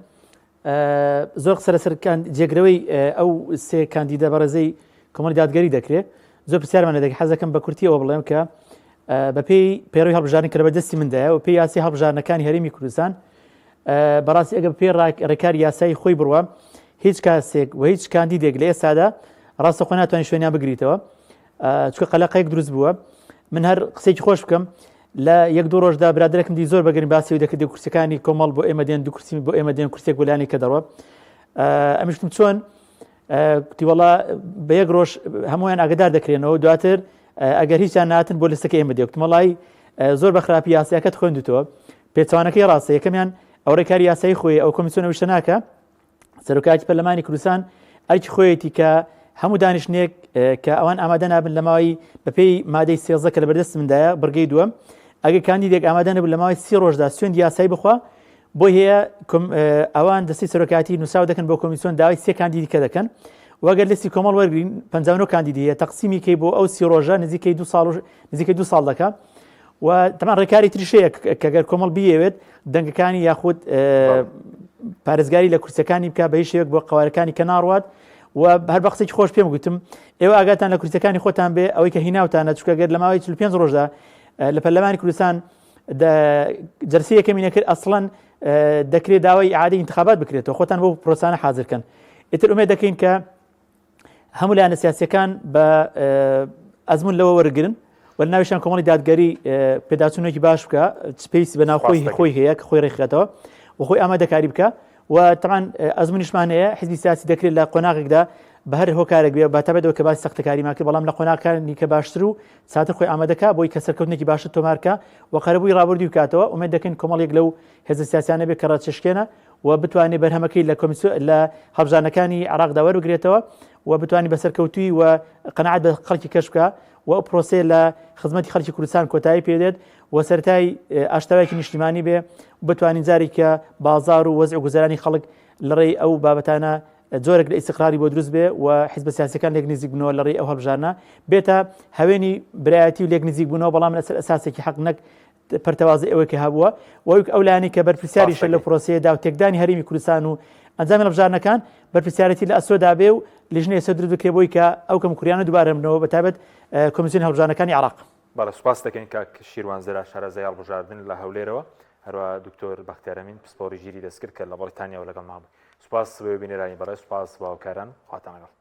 زۆر قسە لەسەر جێگرەوەی ئەو سێ کاندیدە بەڕێزەی کۆمەڵی دادگەری دەکرێت زۆر پرسیارمان لێ دەکەن حەز دەکەم بە کورتی ئەوە بڵێم کە بەپێی پەیڕەوی هەڵبژاردن کە لە بەردەستی مندایە و پێی یاسی هەڵبژاردنەکانی هەرێمی کوردستان بەڕاستی ئەگە پێی ڕێکاری یاسایی خۆی بڕوە هیچ کاسێک و هیچ کاندیدێک لە ئێستادا ڕاستەخۆ ناتوانێت شوێنیان بگریتەوە چکە قەلەقەیەک دروست بووە من هەر قسێکی خۆش بکەم لە یەک دوو ڕۆژدا برادەرێکم دی زۆر بەگەرمی باسی ئەوی دەکرد کورسیەکانی کۆمەڵ بۆ ئێمە دێن دوو کورسی بۆ ئێمە دێن کورسێک بۆ لایەنێک کە دەڕۆ ئەمیشتم چۆن کوتی وەڵا بە یەک ڕۆژ هەموویان ئاگدار دەکرێنەوە دواتر ئەگەر هیچیان ناتن بۆ لستەکە ئێمە دێ کوتم وەڵای زۆر بە خراپی یاساکەت خوێندوتەوە پێچوانەکەی ڕاستە یەکەمیان ئەو ڕێکاری یاسایی خۆی ئەو کۆمیسیۆن ئەو شتە ناکە سەرۆکایەتی پەرلەمانی کوردستان ئەرکی خۆیەتی کە هەموو دانیشتنێک کە ئەوان ئامادە نابن لە ماوەی بەپێی مادەی سێزە کە لە بەردەست مندایە بڕگەی دووەم ئەگەر کاندیدێک ئامادە نەبوو لە ماوەی سی ڕۆژدا سوێند یاسایی بخوا بۆی هەیە ئەوان دەستی سەرۆکاتی نووسراو دەکەن بۆ کۆمیسیۆن داوای سێ کاندیدی کە دەکەن وەگەر لیستی کۆمەڵ وەرگین 59 کاندیدی هەیە تەقسیمی کەی بۆ ئەو سی ڕۆژە نزیکەی دو ساڵ نزیکەی دو ساڵ دەکا و تەمان ڕێکاری تریش هەیە کە گەر کۆمەڵ بیەوێت دەنگەکانی یاخود پارێزگاری لە کورسەکانی بکە بە هیچ شێوەیەک بۆ قوارەکانی کە ناڕوات و هەر بە قسێکی خۆش پێم گوتم ئێوە ئاگاتان لە کورسەکانی خۆتان بێ ئەوەی کە هیناوتانە چونکە گەر لە ماوەی 45 ڕۆژدا لە پەرلەمانی کوردستان جەرسی یەکەمی نەکرد ئەسڵەن دەکرێت داوای ئیعادەی ئینتخابات بکرێتەوە خۆتان بۆ پرۆسانە حاضرکەن ئیتر ئومێد دەکەین کە هەموو لایەنە سیاسیەکان بە ئەزمون لەوە وەرگن و لە ناویشان کۆمەڵی دادگەری پێداچوونێکی باش بکە پێویستی بە ناوخۆی خۆی هەیە کە خۆی ڕێکخرێتەوە و خۆی ئامادەکاری بکە و تەمان ئەزمونیشمان هەیە حزبی سیاسی دەکرێت لە قۆناغێکدا بە هەر هۆکارێک بێ باتابێتەوە کە باسی سەختەکاریمان کرد بەڵام لە قۆناغەکانی کە باشتر و ساتر خۆی ئامادەکە بۆی کە سەرکەوتنێکی باشتر تۆمارکە و قەرەبووی ڕابردووی بکاتەوە ئومێد دەکەین کۆمەڵێک لەو هێزە سیاسیانە بێ کە ڕەچەشکێنە و بتوانێت بەرهەمەکەی لە کۆمیسیۆن لە هەڵبژاردنەکانی عێراقدا وەربگرێتەوە و بتوانێت بە سەرکەوتوویی و قەناعەت بە خەڵکی کەش بکا و ئەو پرۆسەیە لە خزمەتی خەڵکی کوردستان کۆتایی پێدێت و سەرەتای ئاشتەوایەکی نیشتیمانی بێ بتوانین جارێکە بازار و وەزع و گوزەرانی خەڵک لەڕێی ئەو بابەتانە جۆرێک لە ئیسقراری بۆ دروست بێ و حیزبە سیاسەکان لێک نزیک بنەوە لە ڕێی ئەو هەڵبژاردنە بێتە هەوێنی برایەتی و لێک نزیک بوونەوە بەڵام لەسەر ئەساسێکی حەق نەک پەرتەوازەی ئەوەی کە هەبووە و ئەو لایەنەی کە بەرپرسیاریشە لەو پرۆسەیەدا و تێکدانی هەرێمی کوردستان و ئەنجامی هەڵبژاردنەکان بەرپرسیارێتی لە ئەستۆدا بێ و لیژنەی سەر دروست بکرێ بۆی کە ئەو کەموکوڕیانە دووبارە نەبنەوە بەتایبەت کۆمیسیۆنی هەڵبژاردنەکانی عێراق. بەڵێ سوپاست دەکەین کاک شیروان زرا شارەزای هەڵبژاردن لە هەولێرەوە، هەروەها دکتۆر بەختیار ئەمین پسپۆڕی ژیری دەستکرد کە لە بەڕیتانیاوە لەگەڵمان بوو. سوپاس بۆ بینەرانی بەڕێز، سوپاس بۆ هاوکاران، خواتان لەگەڵ.